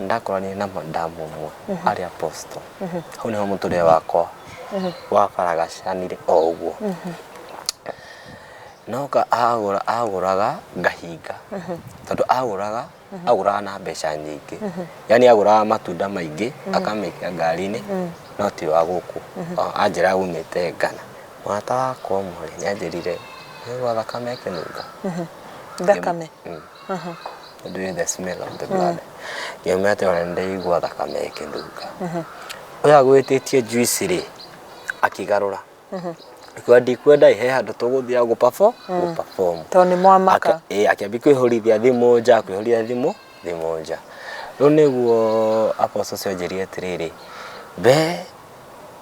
Ndakoranire na madamu ũmwe arĩ apostle. Hau nĩho mũtũrĩre wakwa wabaragacanire o ũguo. Noka agũra agũraga ngahinga tondũ agũraga agũraga na mbeca nyingĩ. Yaani agũraga matunda maingĩ akamekĩra ngari-inĩ no ti wa gũkũ. Anjĩraga aumĩte Ghana. Mũrata wakwa ũmwe rĩ, nĩanjĩrire nĩwaigua thakame ĩkĩnunga? Thakame? Do you the smell of the blood? Ngĩmwĩra atĩ ona nĩndĩraigua thakame ĩkĩnunga. Ũyũ agwĩtĩtie juice rĩ, akĩgarũra. Akiuga ndikwenda ĩ, he handũ tũgũthiaga gũ perform gũ perform. Tondũ nĩ mwamaka. Ĩ, akĩambia kwĩhũrithia thimũ nja, kwĩhũrithia thimũ thimũ nja. Rĩu nĩguo apostle ũcio anjĩrire atĩrĩrĩ, be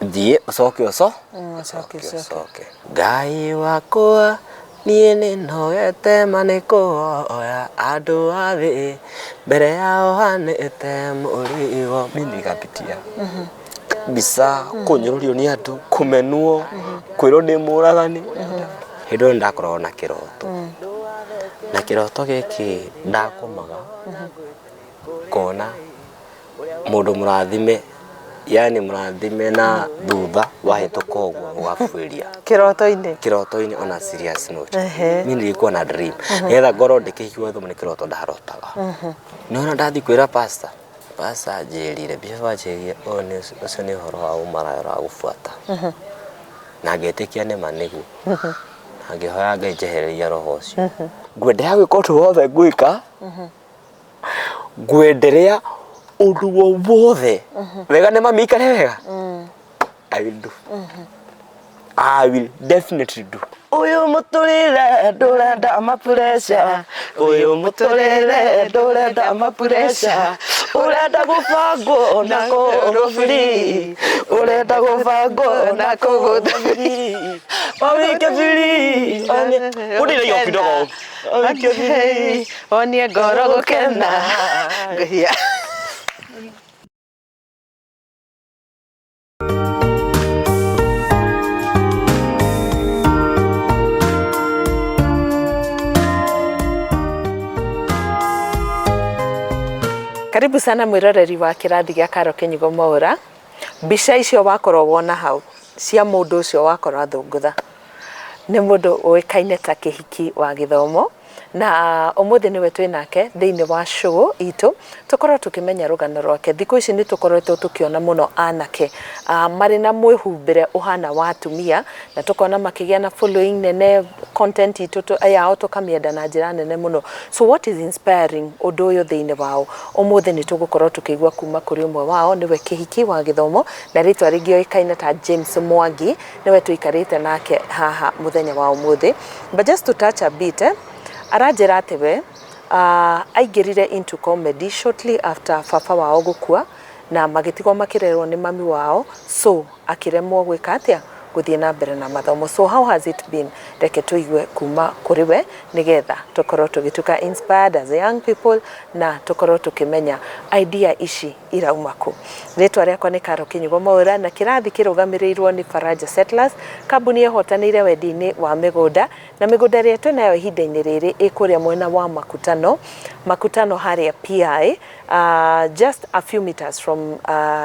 thiĩ ũcoke ũco Ũcoke ũcoke. Ngai wakwa niĩ nĩ nogete ma nĩ kũhoya andũ a thĩ mbere yao hanĩte mũrigo. Mimi nikapitia mbica kũnyũrũrio nĩ andũ kũmenwo kwĩrwo ndĩ mũragani. Hĩndĩ ĩyo nĩndakoragwo na kĩroto na kĩroto gĩkĩ ndakomaga ngona mũndũ mũrathime yani mũrathime na thutha wahĩtũka ũguo ũgabuĩria. Kĩroto-inĩ? Kĩroto-inĩ on a serious note. Niĩ nilikuwa na dream nĩgetha ngorwo ndĩkĩhikio gĩthomo nĩ kĩroto ndarotaga. Nĩwona ndathiĩ kwĩra pastor, pastor anjĩrire, bishop anjĩrire ũyũ nĩ ũcio nĩ ũhoro wa ũmaraya ũragũbuata. Na ngĩtĩkia nĩma nĩguo. Na ngĩhoya Ngai njehererie roho ũcio. Ngwenderea gwĩka ũndũ wothe ngwĩka. Ngwenderea ũndũ wowothe wega nĩ mami ikare wega. I will do. I will definitely do. Ũyũ mũtũrĩre ndũrenda ma pressure, ũyũ mũtũrĩre ndũrenda ma pressure, ũrenda gũbangwo na kũgũ free, ũrenda gũbangwo na kũgũ free, wawike free. Ũndĩrĩire o kidogo. Okay. Onie ngoro gũkena. Ngũhia. Karibu sana mwĩroreri wa kĩrathi gĩa Karo Kĩnyugo Mwaũra. Mbica icio wakorwo wona hau cia mũndũ ũcio wakorwo athũngũtha nĩ mũndũ ũĩkaine ta Kĩhiki wa Gĩthomo na ũmũthĩ nĩwe twĩ nake thĩinĩ wa show itũ tũkorwo tũkĩmenya rũgano rwake. Thikũ ici nĩ tũkoretwo tũkĩona mũno anake marĩ na mwĩhumbĩre ũhana wa atumia na tũkona makĩgĩa na following nene, content itũ yao tũkamĩenda na njĩra nene mũno. So what is inspiring ũndũ ũyũ thĩinĩ wao? Ũmũthĩ nĩ tũgũkorwo tũkĩigua kuma kũrĩ ũmwe wao nĩwe Kĩhiki wa Gĩthomo na rĩtwa rĩngĩ oĩkaine ta James Mwangi nĩwe tũikarĩte nake haha mũthenya wa ũmũthĩ. But just to touch a bit, eh, aranjĩra atĩ we aingĩrire into comedy shortly after baba wao gũkua na magĩtigwo makĩrerwo nĩ mami wao, so akĩremwo gwĩka atĩa gũthiĩ na mbere na mathomo. So how has it been? Reke tũigue kuma kũrĩ we nĩgetha tũkorwo tũgĩtuĩka inspired as young people na tũkorwo tũkĩmenya idea ici irauma kũ. Rĩtwa rĩakwa nĩ Karo Kĩnyugo Mwaũra na kĩrathi kĩrũgamĩrĩirwo nĩ Faraja Settlers, kambuni ĩhotanĩire wendia-inĩ wa mĩgũnda, na mĩgũnda ĩrĩa twĩnayo ihinda-inĩ rĩrĩ ĩ kũrĩa mwena wa Makutano, Makutano harĩa PI, just a few meters from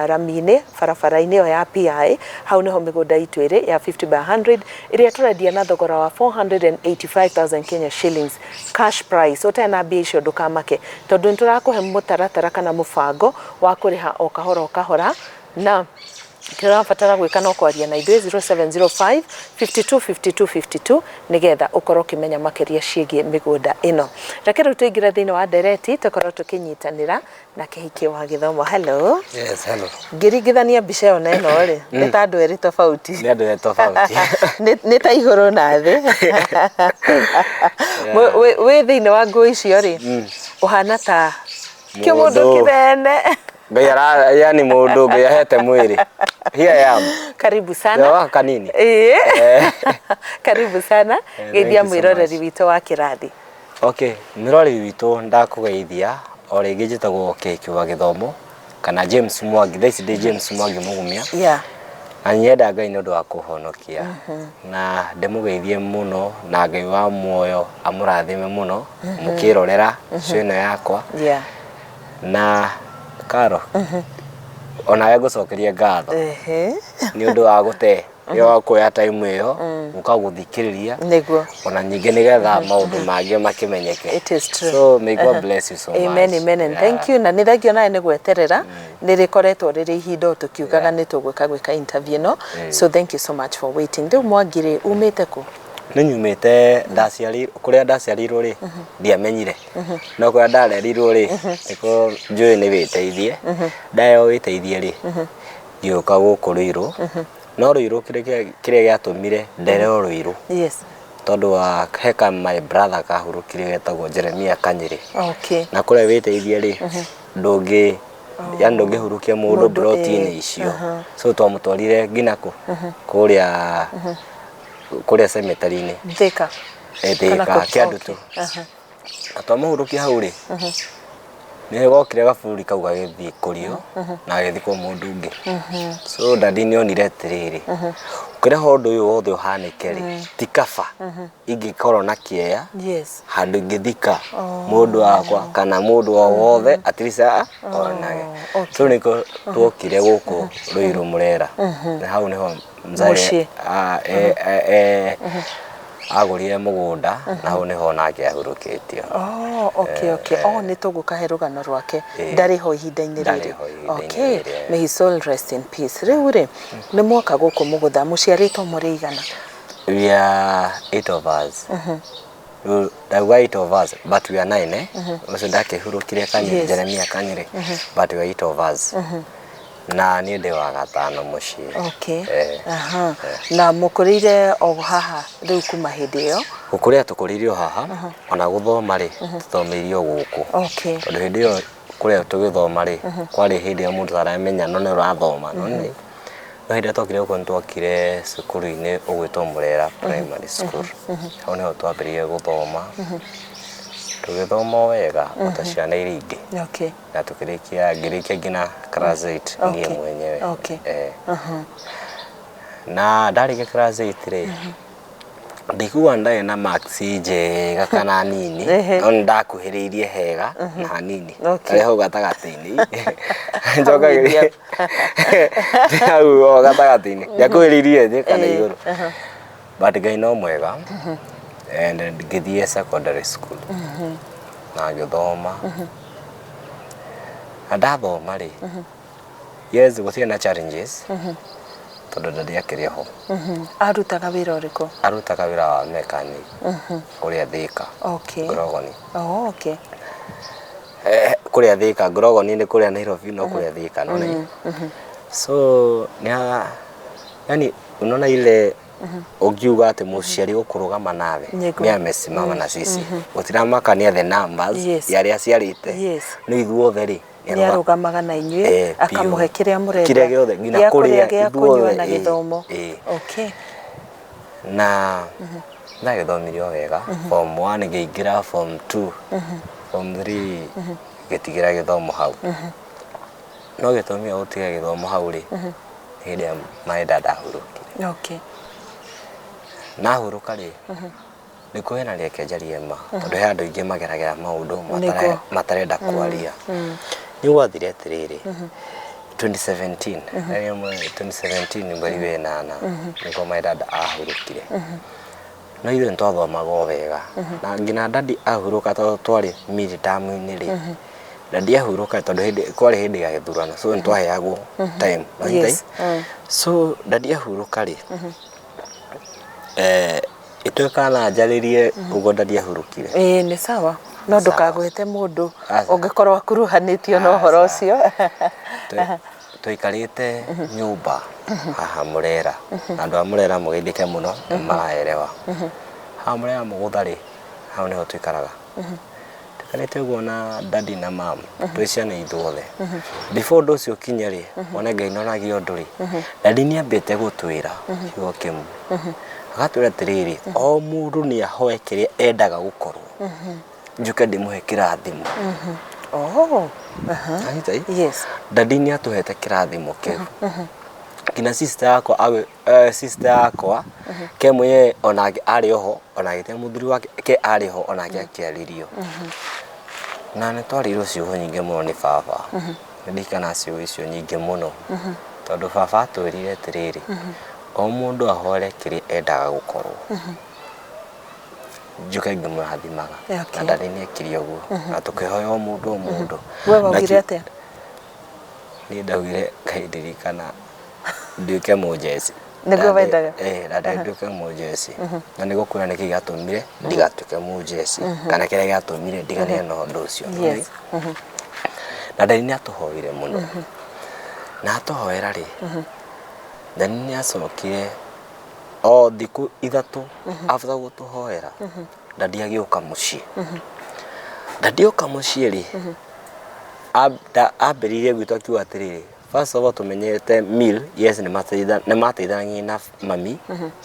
rami-inĩ, barabara-inĩ ĩyo ya PI, hau nĩho mĩgũnda itũ ĩrĩ ya 50 by 100 ĩrĩa tũrendia na thogora wa 485,000 Kenya shillings cash price. Ũtarĩ na mbia icio ndũkamake, tondũ nĩ tũrakũhe mũtaratara kana mũbango wa kũrĩha o kahora o kahora, na kĩrĩa ũrabatara gwĩka no kwaria na ithuĩ 0705 52 52 52 nĩgetha ũkorwo ũkĩmenya makĩria ciĩgiĩ mĩgũnda ĩno. Reke rĩu tũingĩre thĩinĩ wa ndereti tũkorwo tũkĩnyitanĩra na Kĩhiki wa Gĩthomo. Hello. Yes, hello. Ngĩringithania mbica ĩyo na ĩno rĩ, nĩ ta andũ erĩ tofauti. Nĩ andũ erĩ tofauti. Nĩ ta igũrũ na thĩ. Wĩ thĩinĩ wa nguo icio rĩ, ũhana ta kĩmũndũ kĩnene. Ngai ara yani mũndũ Ngai ahete mwĩrĩ. Here I am. Karibu sana. Wa kanini. Ĩĩ. Karibu sana. Geithia mwĩroreri witũ wa kĩrathi. Okay, mwĩroreri witũ ndakũgeithia o rĩngĩ njĩtagwo Kĩhiki wa Gĩthomo kana James Mwangi. Thaa ici ndĩ James Mwangi Mũgumia. Yeah. Na nyenda Ngai nĩ ũndũ wa kũhonokia. Na ndĩmũgeithie mũno na Ngai wa muoyo amũrathime mũno mũkĩrorera show ĩno yakwa. Yeah. Na Karo, onawe ngũcokerie ngatho nĩ ũndũ wa gũte wa kuoya time ĩyo gũka gũthikĩrĩria, Nĩguo. Ona ningĩ nĩgetha maũndũ mangĩ makĩmenyeke. It is true. So may God bless you so much. Amen, amen, and thank you. Na nĩ thengio nawe nĩ gweterera. Nĩ rĩkoretwo rĩrĩ ihinda o tũkiugaga nĩ tũgwĩka gwĩka interview ĩno. So thank you so much for waiting. Rĩu Mwangi rĩ, umĩte kũ? Nĩ nyumĩte ndaciari kũrĩa ndaciarirwo rĩ, ndiamenyire, no kũrĩa ndarerirwo rĩ, nĩkuo njũĩ nĩ wĩteithie. Ndaheo wĩteithie rĩ, ngĩũka gũkũ Rũirũ. No Rũirũ, kĩrĩa gĩatũmire ndereo Rũirũ, tondũ wa heka my brother kahurũkire getagwo Jeremia Kanyĩrĩ. Na kũrĩa wĩteithie rĩ, ndũngĩ yani ndũngĩhurukia mũndũ Mũndũ, broti-inĩ icio. So twamũtwarire nginya kũ kũrĩa kũrĩa cemetery-inĩ. Thika? Thika. Kana kũ? Kĩandutu. Na twamũhurukia hau rĩ, nĩ gokire gaburi kau gagĩthiĩ kũrio na gagĩthikwo mũndũ ũngĩ. So daddy nĩ onire atĩrĩrĩ, ũkĩrehe ũndũ ũyũ wothe ũhanĩke rĩ, ti kaba ingĩkorwo na kĩeya handũ ingĩthika mũndũ wakwa kana mũndũ o wothe, at least onage. So nĩkĩo tuokire gũkũ Rũirũ Mũrera, na hau nĩho mzae Mũciĩ. Agũrire mũgũnda, na hau nĩho nake ahurũkĩtio. Oh, okay. Oh, nĩ tũgũkahe rũgano rwake. Ndarĩ ho ihinda-inĩ Ndarĩ rĩrĩ. ho ihinda-inĩ rĩrĩ. May his soul rest in peace. Rĩu rĩ, nĩ mwoka gũkũ mũgũtha, mũciarĩtwo mũrĩ igana? We are eight of us. Rĩu ndauga eight of us, but we are nine, eh, ũcio ndakĩhurũkire Kanyĩrĩ. Jeremia Kanyĩrĩ, but we are eight of us, na niĩ ndĩ wa gatano mũciĩ. Aha. Na mũkũrĩire o haha rĩu kuma hĩndĩ ĩyo? Gũkũrĩa tũkũrĩirio haha, ona gũthoma rĩ, tũthomeirio gũkũ. Tondũ hĩndĩ ĩyo kũrĩa tũgĩthoma rĩ, kwarĩ hĩndĩ ĩyo mũndũ taramenya no nĩ ũrathoma, no hĩndĩ ĩrĩa twokire gũkũ, nĩ twokire cukuru-inĩ ũgwĩtwo Mũrera Primary School. Hau nĩho twambĩrĩirie gũthoma, tũgĩthoma o wega o ta ciana iria ingĩ. Na tukĩrĩkia, ngĩrĩkia nginya class 8 niĩ mwenyewe. Na ndarĩkia class 8 rĩ, ndikuga ndarĩ na marks njega kana nini, no nĩ ndakuhĩrĩirie hega na hanini. Harĩa hau gatagatĩ-inĩ njokagĩria hau o gatagatĩ-inĩ, ndiakuhĩrĩirie thĩ kana igũrũ, but Ngai no mwega and ngĩthiĩ secondary school na ngĩthoma. Na ndathoma rĩ, yes, gũtirĩ na challenges tondũ daddy akĩrĩ ho. Arutaga wĩra ũrĩkũ? Arutaga wĩra wa mechanic kũrĩa Thika. Ngorogoni. Kũrĩa Thika, Ngorogoni nĩ kũrĩa Nairobi, no kũrĩa Thika no nĩ. So nĩ yani unaona ile ũngiuga atĩ mũciari ũkũrũgama nawe nĩ amesimama na sisi, gũtiramakania the numbers ya arĩa aciarĩte, no ithuothe rĩ, nĩ arũgamaga na inyuĩ, akamũhe kĩrĩa mũrenda, kĩrĩa gĩothe, nginya gĩa kũrĩa, kũrĩa, gĩa kũnyua ithuothe, na gĩthomo. Na ndagĩthomire o wega form 1, ngĩingĩra form 2, form 3, ngĩtigĩra gĩthomo hau. No gĩtũmi gĩa gũtiga gĩthomo hau rĩ, nĩ hĩndĩ ĩrĩa my dad ahurũkire. Nahurũka rĩ, nĩkuo hena reke njarie ma, tondũ he andũ aingĩ mageragĩra maũndũ matarenda kwaria. Nĩ gwathire atĩrĩrĩ, 2017, na 2017 mweri wa ĩnana nĩguo my dad ahurũkire. No ithuĩ nĩ twathomaga o wega, na nginya daddy ahurũka, tondũ twarĩ mid-term-inĩ rĩ, daddy ahurũka, tondũ hĩndĩ kwarĩ hĩndĩ ya gĩthurano, so nĩ twaheagwo time. Wanyita? So daddy ahurũka rĩ, ĩtuĩka na njarĩrie ũguo daddy ahurũkire. Ĩĩ, nĩ sawa, no Sawa. ndũkagwete mũndũ Aca. ũngĩkorwo akuruhanĩtio na ũhoro Aca. ũcio. Tũikarĩte nyũmba haha Mũrera, na andũ a Mũrera mũgeithĩke mũno, nĩ maraerewa. Haha Mũrera Mũgũtha rĩ, hau nĩho tũikaraga. Tũikarĩte ũguo na daddy na mum twĩ ciana ithuothe. Before ũndũ ũcio ũkinye rĩ, wone Ngai nĩonagia ũndũ rĩ, daddy nĩ ambĩte gũtwĩra kiugo kĩmwe, agatwĩra atĩrĩrĩ, o mũndũ nĩ ahoe kĩrĩa endaga gũkorwo, njuke ndĩmũhe kĩrathimo. Anyita ĩ? Yes. Daddy nĩ atũhete kĩrathimo kĩu, nginya sister yakwa sister yakwa ke mwenyewe onake arĩ oho, ona agĩte mũthuri wake ke arĩ ho, onake akĩarĩrio. Na nĩ twarĩirwo ciugo nyingĩ mũno nĩ baba. Ndirikana ciugo icio nyingĩ mũno tondũ baba atwĩrire atĩrĩrĩ, o mũndũ ahore kĩrĩa endaga gũkorwo. Njũke ngĩmũrathimaga. Na ndarĩ nĩekire ũguo na tũkĩhoya o mũndũ o mũndũ. We waugire atĩa? Niĩ ndaugire Ngai ndirikana nduĩke mũnjeci. Nĩguo wendaga? Eh, na nduĩke mũnjeci. Na nĩ gũkũra nĩkĩ gĩatũmire ndigatuĩke mũnjeci kana kĩrĩa gĩatũmire ndigane na ũndũ ũcio. Na Ngai nĩ atũhoire mũno. Na atũhoera rĩ, Ngai nĩ acokire o thikũ 3 after gũtũhoera, Daddy agĩũka mũciĩ. Daddy oka mũciĩ rĩ, ambĩrĩirie gwitũ akiuga atĩrĩrĩ, first of all tũmenyete meal, yes, nĩ mateithanagia na mami,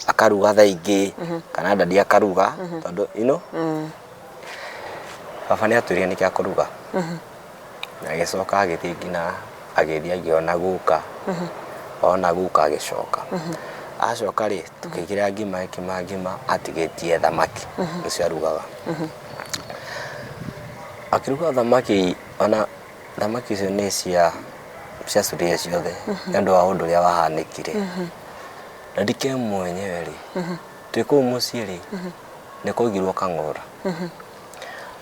akaruga thaa ingĩ, kana daddy akaruga, tondũ you know, baba nĩ atwĩrire nĩkĩ akũruga. Na agĩcoka agĩthiĩ nginya agĩthiĩ akĩona guka, ona guka agĩcoka. Acoka rĩ, tũkĩigĩrĩra ngima agĩkima ngima atigĩtie thamaki, nĩcio arugaga. Akĩruga thamaki ona thamaki icio nĩ cia ciacurire ciothe nĩ ũndũ wa ũndũ ũrĩa wahanĩkire. Na ndike mwenyewe rĩ, twĩ kũu mũciĩ rĩ, nĩ kwaigirwo kang'ora.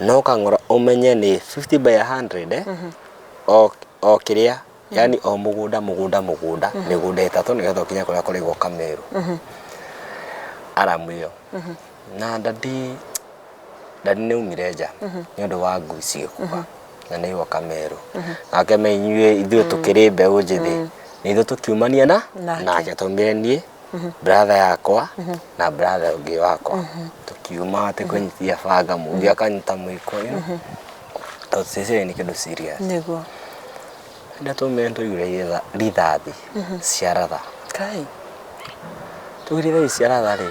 No kang'ora ũmenye nĩ 50 by 100 eh? O kĩrĩa yani o mũgũnda mũgũnda mũgũnda mĩgũnda ĩtatũ nĩgetha ũkinye kũrĩa kũraigwo Kamĩrũ. Aramu ĩyo. Na daddy nĩ aumire nja nĩ ũndũ wa ngui cigĩkua na nĩ aigua Kamĩrũ. Nake me inyuĩ ithuĩ tũkĩrĩ mbeũ njĩthĩ nĩ ithuĩ tũkiumania na nake twaumire niĩ brother yakwa na brother ũngĩ wakwa tũkiuma atĩ kwenyitia banga mũngĩ akanyita mũiko you know. Tondũ tũtieciragia nĩ kĩndũ serious. Nĩguo. Rĩrĩa twaumire nĩ twaiguire rithathi cia ratha. Kai. Twaiguire rithathi cia ratha rĩ,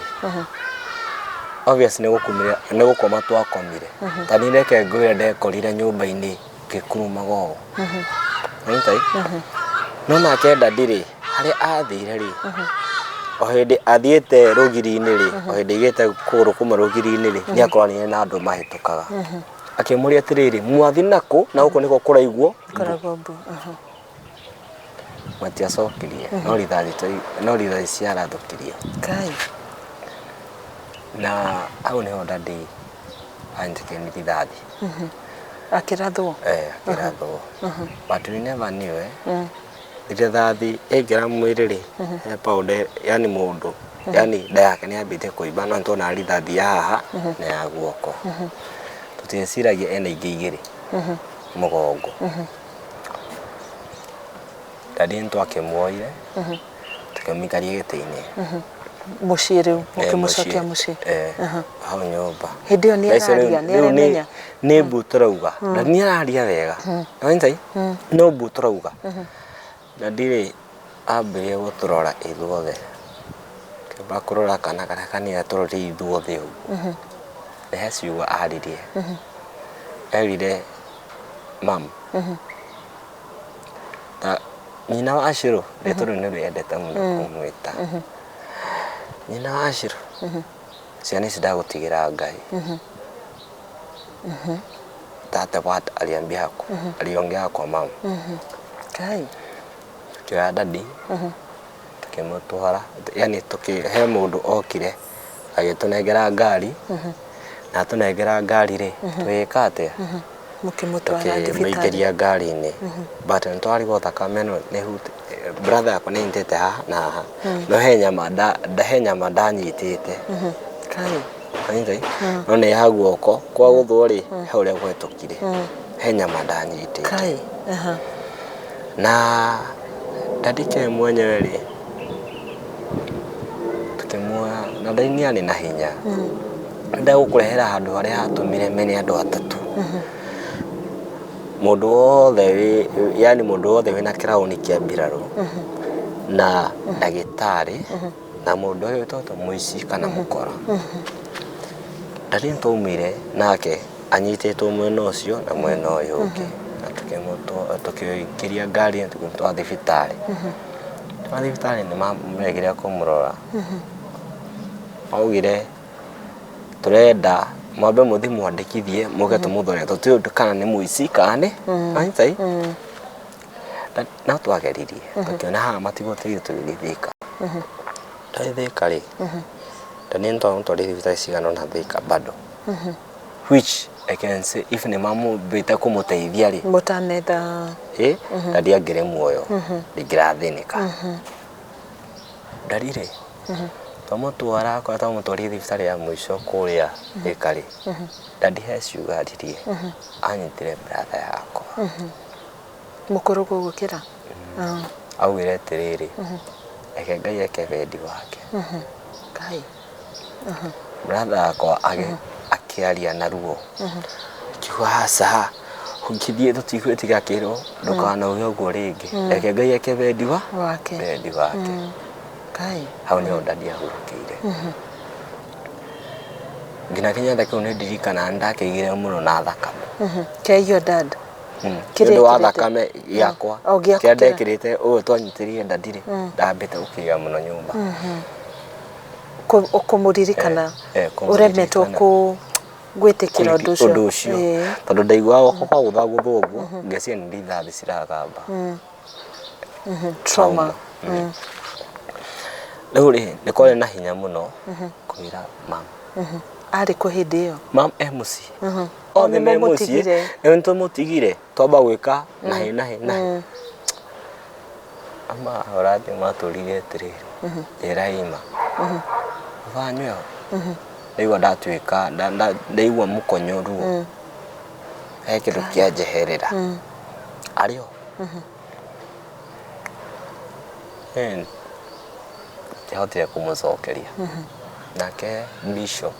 obvious nĩ gũkumire nĩ gũkoma twakomire. Ta niĩ reke ngwĩre ndekorire nyũmba-inĩ ngĩkurumaga ũũ. Nĩũnyita ĩ? No nake daddy rĩ, harĩa athire rĩ, o hĩndĩ athiĩte rũgiri-inĩ rĩ, o hĩndĩ aigĩte kũgũrũ kũmwe rũgiri-inĩ rĩ, nĩ akoranire na andũ mahĩtũkaga. Akĩmũria atĩrĩrĩ, mwathiĩ nakũ na gũkũ nĩkuo kũraiguo mbu? Kũraigwo mbu. Matiacokirie, no rithathi no rithathi ciarathũkirio. Kai. Na hau nĩho daddy anyitĩkire nĩ rithathi. Akĩrathwo? Eh, akĩrathwo. But we never knew eh. Rithathi ĩngĩra mwĩrĩ rĩ, he powder yani mũndũ yani nda yake nĩ yambĩtie kũimba no nĩtuonaga rithathi ya haha na ya guoko. Tũtieciragia ena ingĩ igĩrĩ mũgongo. Daddy nĩtwakĩmuoire tũkĩmũikaria gĩtĩ-inĩ. Mũciĩ rĩu, mũkĩmũcokia mũciĩ? Eh, hau nyũmba. Hĩndĩ ĩyo nĩ araria, nĩ aremenya? Nĩ mbu tũrauga. Na nĩ araria wega. Nĩwanyita ĩ? No mbu tũrauga. Daddy rĩ, ambĩrĩria gũtũrora ithuothe. Kĩamba kũrora kana karĩa kanini atũrorire ithuothe ũguo. Na he ciugo aririe. Erire mum, ta nyina wa Shiro, rĩtwa rĩu nĩrĩo endete mũno kũmwĩta. Nyina wa Shiro, ciana ici ndagũtigĩra Ngai. That what aliambia aliongea kwa mama. Kai. Tukioya daddy tukĩmũtwara, yani he mũndũ okire agĩtũnengera ngari, na atũnengera ngari rĩ, tũgĩka atĩa? Mũkĩmũtwara thibitarĩ. Tũkĩmũingĩria ngari-inĩ. But nĩ twarigwo thakame ĩno nĩ brother yakwa nĩ anyitĩte haha na haha, no he nyama he nyama ndanyitĩte. Kai. Wanyita ĩ? No nĩ ha guoko kwa gũthwo rĩ, he ũrĩa gwetũkire. He nyama ndanyitĩte. Kai. Na daddy ke mwenyewe rĩ, tũkĩmuoya na daddy nĩ arĩ na hinya. Ndagũkũrehera handũ harĩa hatũmire mene andũ atatũ. Mũndũ wothe wĩ yani mũndũ wothe wĩna kĩraũni kĩa mbirarũ na ndagĩtarĩ na mũndũ ũyũ wĩtagwo mũici kana mũkora. Daddy nĩ twaumire nake anyitĩtwo mwena ũcio na mwena ũyũ ũngĩ na tũkĩingĩria ngari tũkĩmũtwara thibitarĩ. Twathiĩ thibitarĩ nĩ maregire kũmũrora. Maugire tũrenda mwambe mũthiĩ mwandĩkithie mũke tũmũthore tũtiũĩ kana nĩ mũici kana nĩ wanyita ĩ? No twageririe tũkĩona haha matigũteithia tũgĩthiĩ Thika. Twathi Thika rĩ, ta nĩ twamũtwarire thibitarĩ cigana ũna Thika bado, which I can say if nĩ mamũmbĩte kũmũteithia rĩ, Mũtanetha. Ĩ daddy angĩrĩ muoyo ndingĩrathĩnĩka. Daddy rĩ, twamũtwara kũrĩa twamũtwarire thibitarĩ ya mũico kũrĩa Thika rĩ, daddy he ciugo aririe, anyitire brother yakwa. Mũkũrũ gũgũkĩra. Augire atĩrĩrĩ, reke Ngai eke wendi wake. Ngai. Brother yakwa akĩaria na ruo, akiuga aca, ũngĩthiĩ tũtigwĩtiga kĩro, ndũkanauge ũguo rĩngĩ, reke Ngai eke wendi wa wake. Wendi wake. Ngai. Hau nĩho daddy ahurũkĩire. Nginya Kenyatta kĩu nĩ ndirikanaga nĩ ndakĩigire mũno na thakame. Kĩa your dad. Nĩ Kĩrĩa ũndũ wa ekĩrĩte? Thakame yakwa. O, gĩaku. Kĩrĩa kĩrĩa? Ndekĩrĩte ũyũ twanyitĩrĩire daddy rĩ, ndambĩte gũkĩiga mũno nyũmba. Kũmũririkana. Eh, Ũremetwo kũmũririkana. Kũ gwĩtĩkĩra ũndũ ũcio. Ũndũ ũcio, tondũ ndaiguaga guoko kwagũthagũthwo ũguo ngeciria nĩ rithathi ciragamba. Trauma. Rĩu rĩ, nĩ kwarĩ na hinya mũno kwĩra mam. Arĩ kũ hĩndĩ ĩyo? Mam e mũciĩ. O Othe me mũciĩ. Nĩmũmũtigire? Nĩ tũmũtigire twamba gwĩka nahi nahi nahi ama ahũra thimũ atũrire atĩrĩrĩ, njĩra ima baba wanyu eho. Ndaigua ndatuĩka ndaigua mũkonyo ruo, he kĩndũ kĩanjeherera arĩ ho. Eh, ndiahotire kũmũcokeria. Nake bishop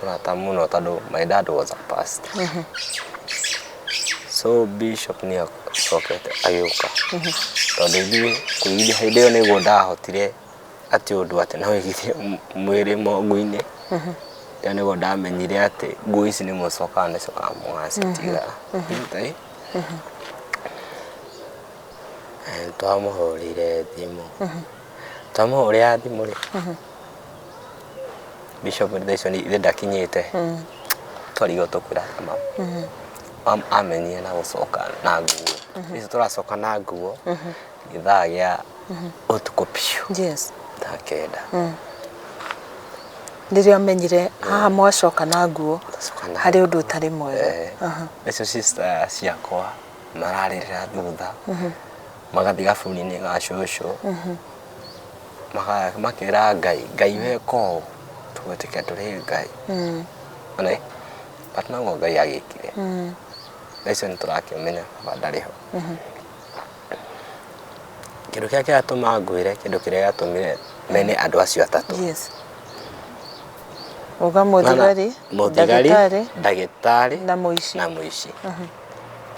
mũrata mũno, tondũ my dad was a pastor, so bishop nĩ acokete agĩũka, tondũ ithuĩ kũigithia hĩndĩ ĩyo nĩguo ndahotire atĩ ũndũ atĩ no wĩigithie mwĩrĩ mongu-inĩ. Ĩyo nĩguo ndamenyire atĩ nguo ici nĩ mũcokaga nĩcokaga mũgacitiga. Ngai. Eh, twamũhũrĩire thimũ, twamũhũrĩra thimũ rĩ, bishop thaa icio ithe ndakinyĩte, twarigwo tũkwĩra mam. Mam amenyire na gũcoka na nguo icio, tũracoka na nguo gĩthaa gĩa ũtukũ biũ, thaa 9. Rĩrĩa amenyire haha mwacoka na nguo, Twacoka na harĩ ũndũ ũtarĩ mwega. Eh, icio sister ciakwa mararĩrĩra thutha, magathiĩ gaburi-inĩ ga cũcũ, makĩra Ngai, Ngai weka ũũ tũgwĩtĩkia ndũrĩ Ngai. Ona but noguo Ngai agĩkire. Thaa icio nĩ tũrakĩmenya baba ndarĩ ho. Kĩndũ kĩrĩa kĩratũma ngwĩre, kĩndũ kĩrĩa gĩatũmire mene andũ acio atatũ. Yes, uga mũthigari, Mũthigari, ndagĩtarĩ, ndagĩtarĩ na mũici. Na mũici.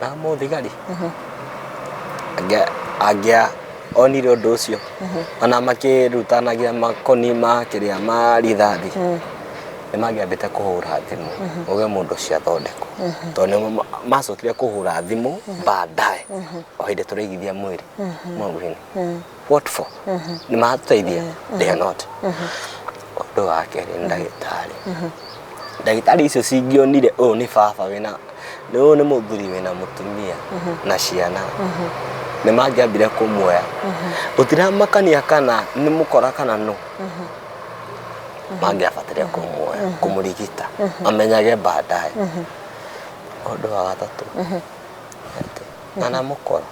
Na mũthigari angĩa onire ũndũ ũcio ona makĩrutanagia makoni ma kĩrĩa ma rithathi, nĩ mangĩambĩte kũhũra thimũ uge mũndũ ũcio athondekwo, tondũ nĩ macokire kũhũra thimũ baadaye o hĩndĩ tũraigithia mwĩrĩ mwangu-inĩ. What for? Nĩ matũteithia? They are not. Ũndũ wa kerĩ nĩ ndagĩtarĩ. Ndagĩtarĩ icio cingĩonire ũyũ nĩ baba wĩna nĩ ũyũ nĩ mũthuri wĩna mũtumia na ciana, nĩ mangĩambire kũmuoya gũtiramakania kana nĩ mũkora kana no mangĩabatire kũmuoya kũmũrigita amenyage baadaye. Ũndũ wa gatatũ atĩ ana mũkora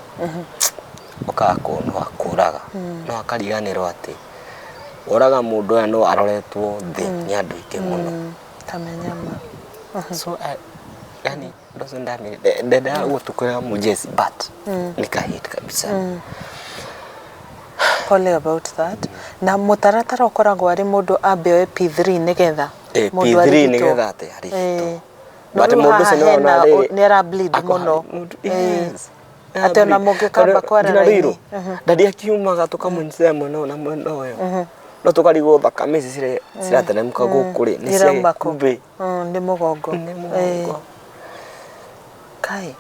ũkaga no akũraga no akariganĩrwo atĩ ũraga mũndũ ũyũ no aroretwo thĩ nĩ andũ aingĩ mũno. Kamenya ma. So yani ũndũ ũcio ndendaga gũtukũra mũjesi, but nikahit kabisa. Pole about that. Na mũtaratara ũkoragwo arĩ mũndũ ambe oe P3 nĩgetha Eh, mũndũ P3 arigitwo. Nĩgetha atĩ arigitwo. Eh. No But rĩu mũndũ haha ũcio nĩwona hena rĩrĩ, nĩ ara bleed ako mũno. mũndũ- Eh. Yes. Atĩ ona mũngĩkamba kwara Nginya raini. rĩirũ daddy akiumaga tũkamũnyitĩrĩra mwena ũyũ na mwena ũyũ, no tũkarigwo thakame ici cirateremka gũkũ rĩ nĩ cia Irauma kũ? gĩkumbĩ. Nĩ mũgongo. Nĩ mũgongo. Eh. Kai.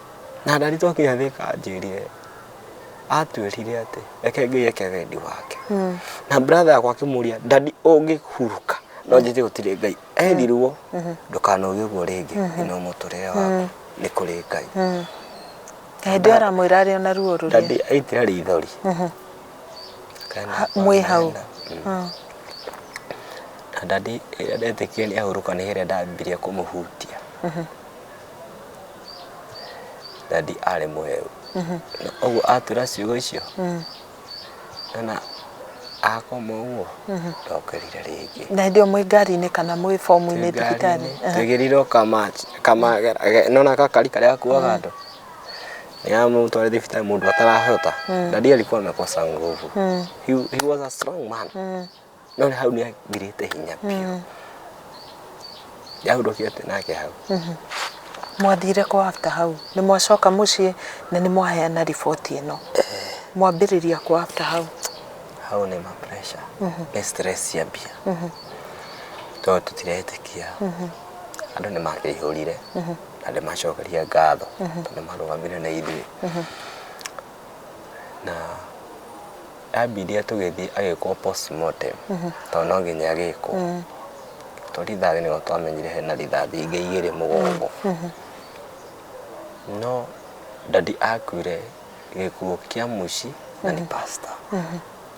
Na daddy twakinya Thika anjĩrire, atwĩrire atĩ reke Ngai eke wendi wake. Na brother yakwa akĩmũria, daddy ũngĩhurũka no njĩte gũtirĩ Ngai, erirwo ndũkanoge ũguo rĩngĩ ino mũtũrĩre waku nĩ kũrĩ Ngai. Hĩndĩ ĩyo aramwĩra arĩ ona ruo rũrĩa. Daddy aitĩra rithori. Mwĩ hau. Na daddy ĩrĩa ndetĩkire nĩ ahurũka nĩ ĩrĩa ndambirie kũmũhutia. Daddy arĩ mũhehu. Na ũguo atwĩra ciugo icio, na akoma ũguo, ndokĩrire rĩngĩ. Na hĩndĩ ĩyo mwĩ ngari-inĩ kana mwĩ bomu-inĩ thibitarĩ? Twĩgĩrirwo kama nona gakari karĩa gakuaga andũ. Nĩamũtware thibitarĩ mũndũ atarahota. Daddy alikuwa amekosa nguvu. He was a strong man. No hau nĩ athirĩte hinya biũ. Ndahurũkĩte nake hau. Mwathire kwa after hau? Nĩ mwacoka mũciĩ na nĩ mwaheana riboti ĩno? Mwambĩrĩria kwa after hau? Hau nĩ ma pressure. Nĩ stress cia mbia. Tondũ tũtiretĩkia. Andũ nĩ makĩihũrire. Na ndĩmacokeria ngatho tondũ nĩ marũgamire na ithuĩ. Na yambirie tũgĩthiĩ agĩkwo postmortem tondũ no nginya agĩkwo. To rithathi nĩho twamenyire hena rithathi ingĩ igĩrĩ mũgongo. No daddy akuire gĩkuũ kĩa mũici na nĩ pastor.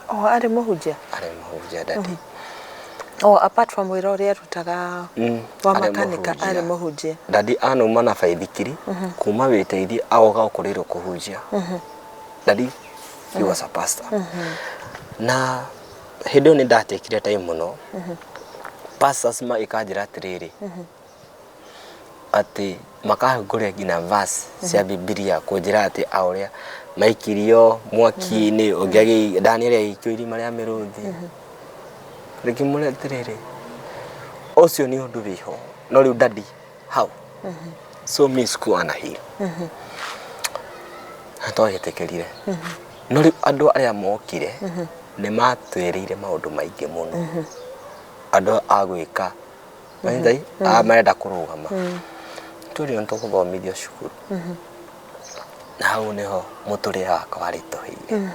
O arĩ mũhunjia? Arĩ mũhunjia daddy. O apart from wĩra ũrĩa arutaga wa Arĩ makanika, mũhunjia. Arĩ mũhunjia. Daddy anauma na baithikiri kuma wĩteithie agoka gũkũrĩrwo kũhunjia. Daddy, he was a pastor. Na hĩndĩ ĩyo nĩ ndatekire time mũno. Pastors magĩkanjĩra atĩrĩrĩ, atĩ makahingũrĩra nginya verse cia Bibilia kũnjĩra atĩ a ũrĩa maikirio mwaki-inĩ, ũngĩ Daniel agĩikio irima rĩa mĩrũthi. Rĩngĩmwĩra atĩrĩrĩ, ũcio nĩ ũndũ wĩho, no rĩu daddy how? So mi sikuwa na hiyo. Na twagĩtĩkĩrire. No rĩu andũ arĩa mokire nĩ matwĩrĩire maũndũ maingĩ mũno. Andũ a gwĩka Ngai a marenda kũrũgama. Tũrĩ nĩ tũgũthomithio cukuru. Na hau nĩho mũtũrĩre wakwa waritũhĩire.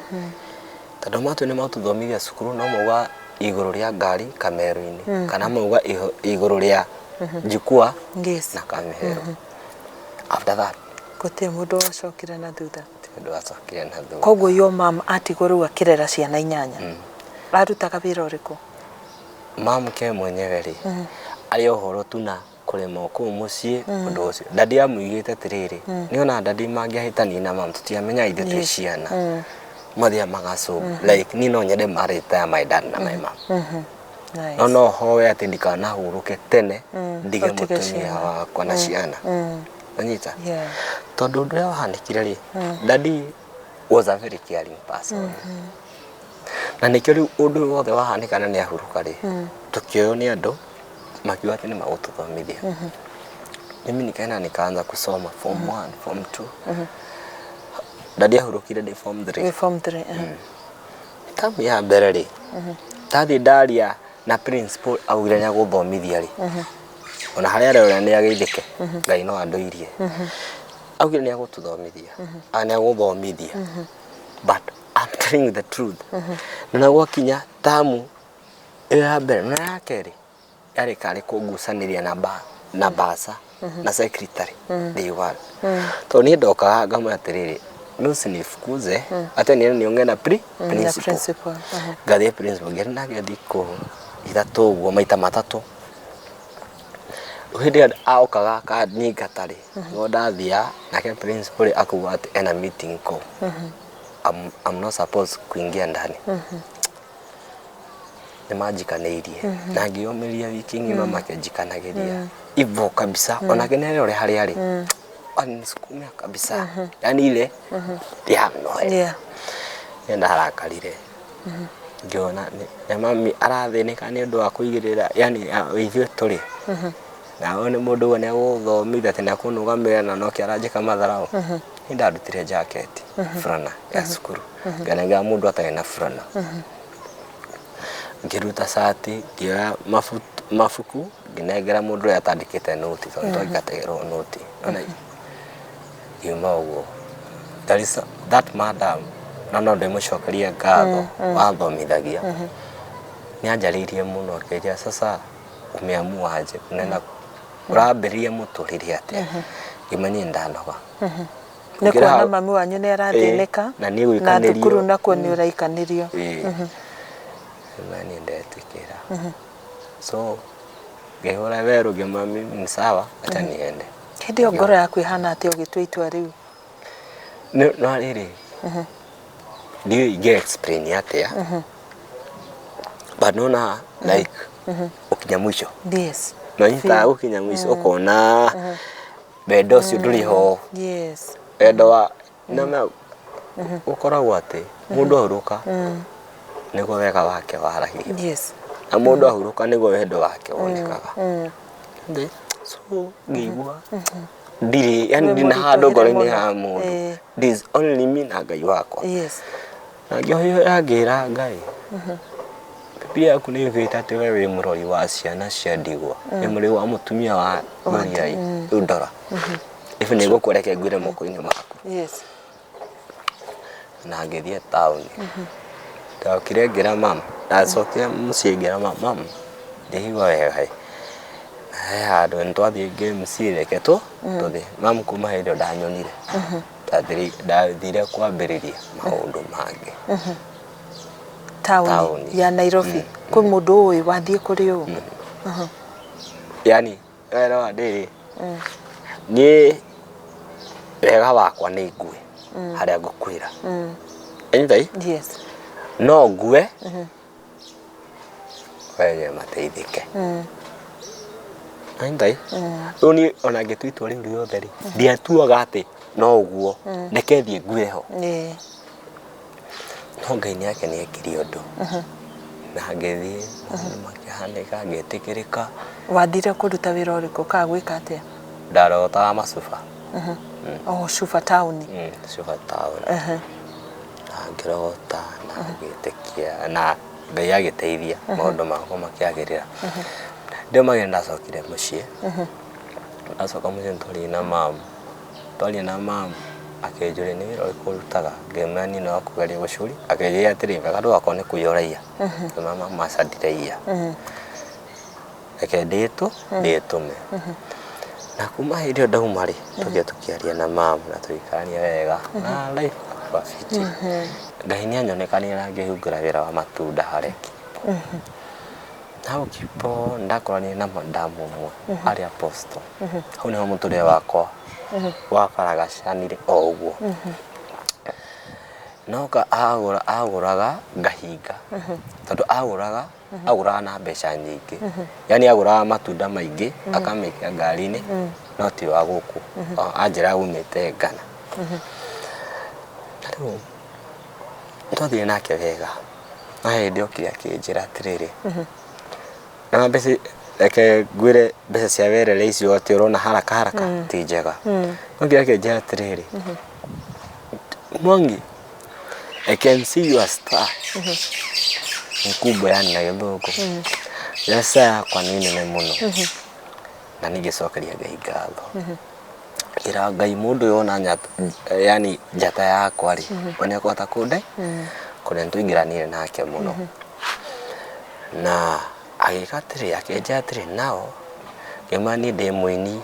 Tondũ matũ nĩ matũthomithia cukuru no mauga igũrũ rĩa ngari Kamero-inĩ kana mauga igũrũ rĩa jukwaa na Kamero. After that Gũtirĩ mũndũ wacokire na thutha. Gũtirĩ mũndũ wacokire na thutha. Koguo your mom atigwo rĩu akĩrera ciana inyanya. Arutaga wĩra ũrĩkũ? Mamke mwenyewe rĩ, arĩ ũhoro tu na kũrĩma o kũu mũciĩ ũndũ ũcio. Daddy amũigĩte atĩrĩrĩ, nĩ ona daddy mangĩahĩtanirie na mam tũtiamenyaga ithuĩ twĩ ciana. Mathiaga magacu like niĩ no nyende ma retire my dad na my mom. Nice. No no hoe atĩ ndikanahurũke tene ndige Ũtige mũtumia ciana. Wakwa na ciana. Wanyita? Yeah. Tondũ ũndũ ũrĩa wahanĩkire rĩ, daddy was a very caring person. Na nĩkĩo rĩu ũndũ wothe wahanĩka na nĩ ahurũka rĩ, tũkĩoywo nĩ andũ makiuga atĩ nĩ magũtũthomithia. Mimi nikaenda nikaanza kusoma form 1, form 2. Daddy ahurũkire ndĩ form 3. Wĩ form 3. Tamu ya mbere rĩ, ndathiĩ ndaria na principal augire nĩ agũthomithia rĩ, ona harĩa arerora nĩ ageithĩke, Ngai no andũirie. Augire nĩ agũtũthomithia, nĩ agũthomithia. But I'm telling you the truth. Na gwakinya tamu ĩyo ya mbere na ya kerĩ yarĩ karĩ kũngucanĩria na ba na basa na secretary day one. Tondũ niĩ ndokaga ngamwĩra atĩrĩrĩ, mimi usinifukuze hata niende niongee na Na principal. Principal. Ngathiĩ principal ngĩaria nake thikũ 3 ũguo maita matatũ. Hĩndĩ ĩyo aũkaga akanyingata rĩ, no ndathiaga nake principal rĩ akauga atĩ ena meeting kũu. I'm not supposed kuingia ndani. Nĩ manjikanĩirie na ngĩyũmĩrĩria wiki ng'ima makĩnjikanagĩria hivyo kabisa, onake nĩ arĩ harĩa arĩ anisukuma kabisa, yani ile ya no nĩ ndarakarire ngĩona nĩ mami arathĩnĩka nĩ ũndũ wa kũigĩrĩra, yani ithuĩ tũrĩ na ũyũ nĩ mũndũ ũguo nĩ agũthomithia atĩ nĩ akũnũgamĩrĩra na noke aranjĩka matharau. Nĩ ndarutire jaketi burana ya cukuru nganengera mũndũ atarĩ na burana, ngĩruta cati, ngĩoya mabuku ngĩnengera mũndũ ũrĩa atandĩkĩte nũti tondũ twaingatagĩrwo nũti. Nona ngiuma ũguo. There is that madam na no ndĩmũcokerie ngatho wathomithagia, nĩ anjarĩirie mũno akĩnjĩra, "Sasa umeamua aje, unaenda ũrambĩrĩria mũtũrĩre atĩa?" Ngĩmenya niĩ ndanoga. Nĩ Ngĩra kuona hau- mami wanyu nĩ arathĩnĩka Ĩĩ, na niĩ na gũikanĩrio. thukuru nakuo nĩ ũraikanĩrio. Ĩĩ. Na niĩ ndetĩkĩra. So ngĩhũra werũ ngĩmwĩra mimi ni sawa, acha niende. Hĩndĩ ĩyo ngoro yaku ĩhana atĩa ũgĩtua itua rĩu? No rĩrĩ, ndiũĩ ingĩ explain atĩa, but nona like gũkinya mũico. Yes. Nonyitaga gũkinya mũico ũkona wendo ũcio ndũrĩ ho. Yes. Wendo wa nĩma ũkoragwo atĩ mũndũ ahurũka nĩguo wega wake waragio. Yes. Na mũndũ ahurũka nĩguo wendo wake wonekaga. Thĩ, so ngĩigua ndirĩ, yani Wĩ ndina handũ mũritũhĩre ngoro-inĩ mũno. ha mũndũ. Ĩĩ. This only me na Ngai wakwa. Yes. Na ngĩhoya ngĩra Ngai, Bibilia yaku nĩ yugĩte atĩ we wĩ mũrori wa ciana cia ndigwa, wĩ mũrori wa mũtumia wa ngoriai, rĩu ndora. If nĩ ngũkũreke ngwĩre moko-inĩ maku. Yes. Na ngĩthiĩ taũni. Ndokire ngĩra mama, ndacokire mũciĩ ngĩra mama, mama ndĩraigua wega ĩ, na he handũ nĩ twathiĩ games reke tũthiĩ. Mama kuma hĩndĩ ĩyo ndanyonire, ndathire kwambĩrĩria maũndũ mangĩ. Taũni Taũni. ya Nairobi. Kwĩ mũndũ ũĩ wathiĩ kũrĩ ũ? Yani wera ndĩrĩ niĩ wega wakwa nĩ ngue harĩa ngũkuĩra. Anyita Yes. no ngue wenyewe mateithĩke. Anyita rĩu niĩ ona ngĩtua itua rĩu rĩothe rĩ, ndiatuaga atĩ no ũguo reke thiĩ ngue ho. Ĩĩ. No Ngai nĩ ake nĩ ekire ũndũ na ngĩthiĩ maũndũ makĩhanĩka ngĩtĩkĩrĩka. Wathire kũruta wĩra ũrĩkũ kana gwĩka atĩa? Ndarogotaga macuba. Oh, cuba taũni. Cuba taũni. Na ngĩrogota na ngĩtĩkia na Ngai agĩteithia maũndũ makwa makĩagĩrĩra. Ndio magĩrĩra ndacokire mũciĩ. Ndacoka mũciĩ nĩtwaririe na mamu. Twaria na mamu akĩnjũria nĩ wĩra ũrĩkũ ũrutaga, ngĩmwĩra niĩ no kũgeria gũcuria, akĩnjĩra atĩrĩ wega ndũgakorwo nĩ kũiya ũraiya. Ngĩmwĩra mamu aca ndiraiya. Reke ndĩtũme. Na kuma hĩndĩ ĩyo ndauma rĩ, tũgĩthiĩ tũkĩaria na mamu na tũgĩikarania wega na life ĩgakorwo fiti. Ngai nĩ anyonekanire na ngĩhingũra wĩra wa matunda harĩa Kibo. Hau Kibo nĩndakoranire na madamu ũmwe arĩ apostle. Hau nĩho mũtũrĩre wakwa wabaragacanire o ũguo. Noka agũraga ngahinga tondũ agũraga na mbeca nyingĩ. Yani agũraga matunda maingĩ akamekĩra ngari-inĩ no ti wa gũkũ. Anjĩraga aumĩte Ghana. Na rĩu nĩtwathire nake wega no he hĩndĩ okire akĩnjĩra atĩrĩrĩ, na mbeca reke ngwĩre mbeca cia werere icio atĩ ũrona haraka haraka ti njega. Okire akĩnjĩra atĩrĩrĩ, Mwangi, I can see your star mkubwa, yani na gĩthũngũ. Ya star yakwa nĩ nene mũno. Na niĩ ngĩcokeria Ngai ngatho. Ngĩra Ngai mũndũ ũyũ ona yani njata yakwa rĩ, we nĩekũhota kũnde kũrĩa nĩtwaingĩranire nake mũno. Na agĩka atĩrĩ, akĩnjĩra atĩrĩ nao, ngĩmwĩra niĩ ndĩ mũini,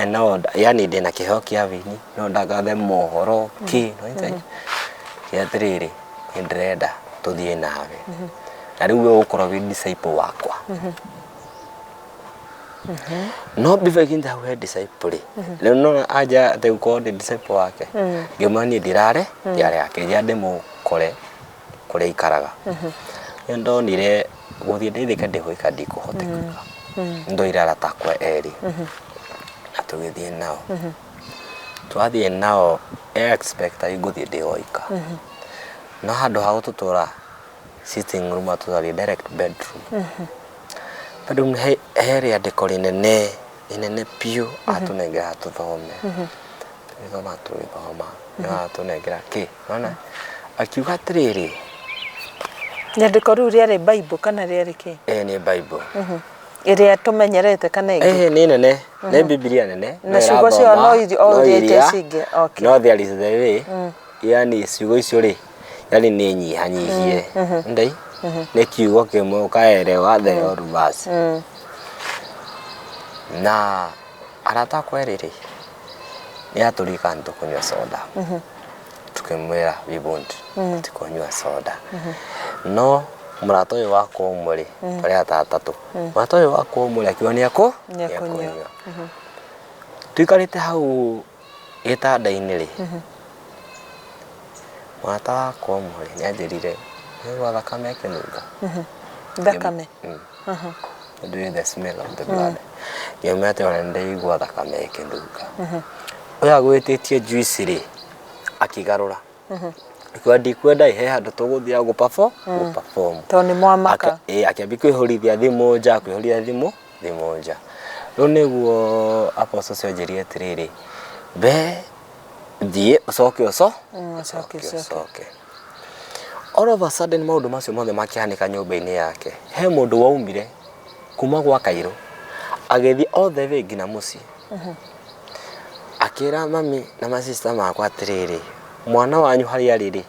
no yani ndĩna kĩheo kĩa ũini, no ndangathe mohoro kĩ, akĩnjĩra atĩrĩrĩ, niĩ ndĩrenda tũthiĩ nawe. Na rĩu we ũgũkorwo wĩ disciple wakwa. No before nginya hau he disciple rĩ, rĩu nĩwona anjĩra atĩ gũkorwo ndĩ disciple wake, ngĩmwĩra niĩ ndirarĩ, ndirarĩ akĩnjĩra ndĩmũkore kũrĩa aikaraga. Rĩrĩa ndonire gũthiĩ ndeithĩke ndĩhũĩka ndikũhoteka, nĩndoire arata akwa erĩ na tũgĩthiĩ nao. Twathiĩ nao e expect ngũthiĩ ndĩ oika, no handũ ha gũtũtwara sitting room atũtwarire direct bedroom. Bedroom he rĩandĩko rĩnene rĩnene biũ atũnengera tũthome. Tũgĩthoma tũgĩthoma atũnengera kĩ, nĩwona? Akiuga atĩrĩrĩ, Rĩandĩko rĩu rĩarĩ Bible kana rĩarĩ kĩ? Ĩĩ nĩ Bible. Ĩrĩa tũmenyerete kana ĩngĩ? Ĩĩ nĩ nene, nĩ Bibilia nene. Na ciugo cio no o iria cingĩ, okay. No there is the way, yani ciugo icio rĩ, yani nĩ nyihanyihie. Ndai? Nĩ kiugo kĩmwe ũkaerewa the whole verse. Na arata akwa erĩ rĩ, Nĩ atũririkana nĩ tũkũnyua soda. Tũkĩmwĩra we won't, tũtikũnyua soda. No mũrata ũyũ wakwa ũmwe rĩ, twarĩ ta atatũ, mũrata ũyũ wakwa ũmwe rĩ, akiuga nĩ ekũ Nĩ ekũnyua. Tũikarĩte hau gĩtanda-inĩ rĩ, mũrata wakwa ũmwe rĩ, nĩ anjĩrire, "Nĩwaigua thakame ĩkĩnunga?" Thakame. Do you the smell of the blood? Ngĩmwĩra atĩ ona nĩndĩraigua thakame ĩkĩnunga. Ũyũ agwĩtĩtie juice rĩ, akĩgarũra. Akiuga ndikwenda ĩ, he handũ tũgũthiaga gũ perform. Tondũ nĩ mwamaka. Ĩĩ, akĩambia kwĩhũrithia thimũ nja, kwĩhũrithia thimũ nja. Rĩu nĩguo apostle ũcio anjĩrire atĩrĩrĩ, be thiĩ ũcoke ũco Ũcoke, ũcoke. Ũcoke. All of a sudden maũndũ macio mothe makĩhanĩka nyũmba-inĩ yake. He mũndũ waumire kuma gwa Kairũ agĩthiĩ all the way nginya mũciĩ. Akĩra mami na masista makwa atĩrĩrĩ, mwana wanyu harĩa arĩ rĩ,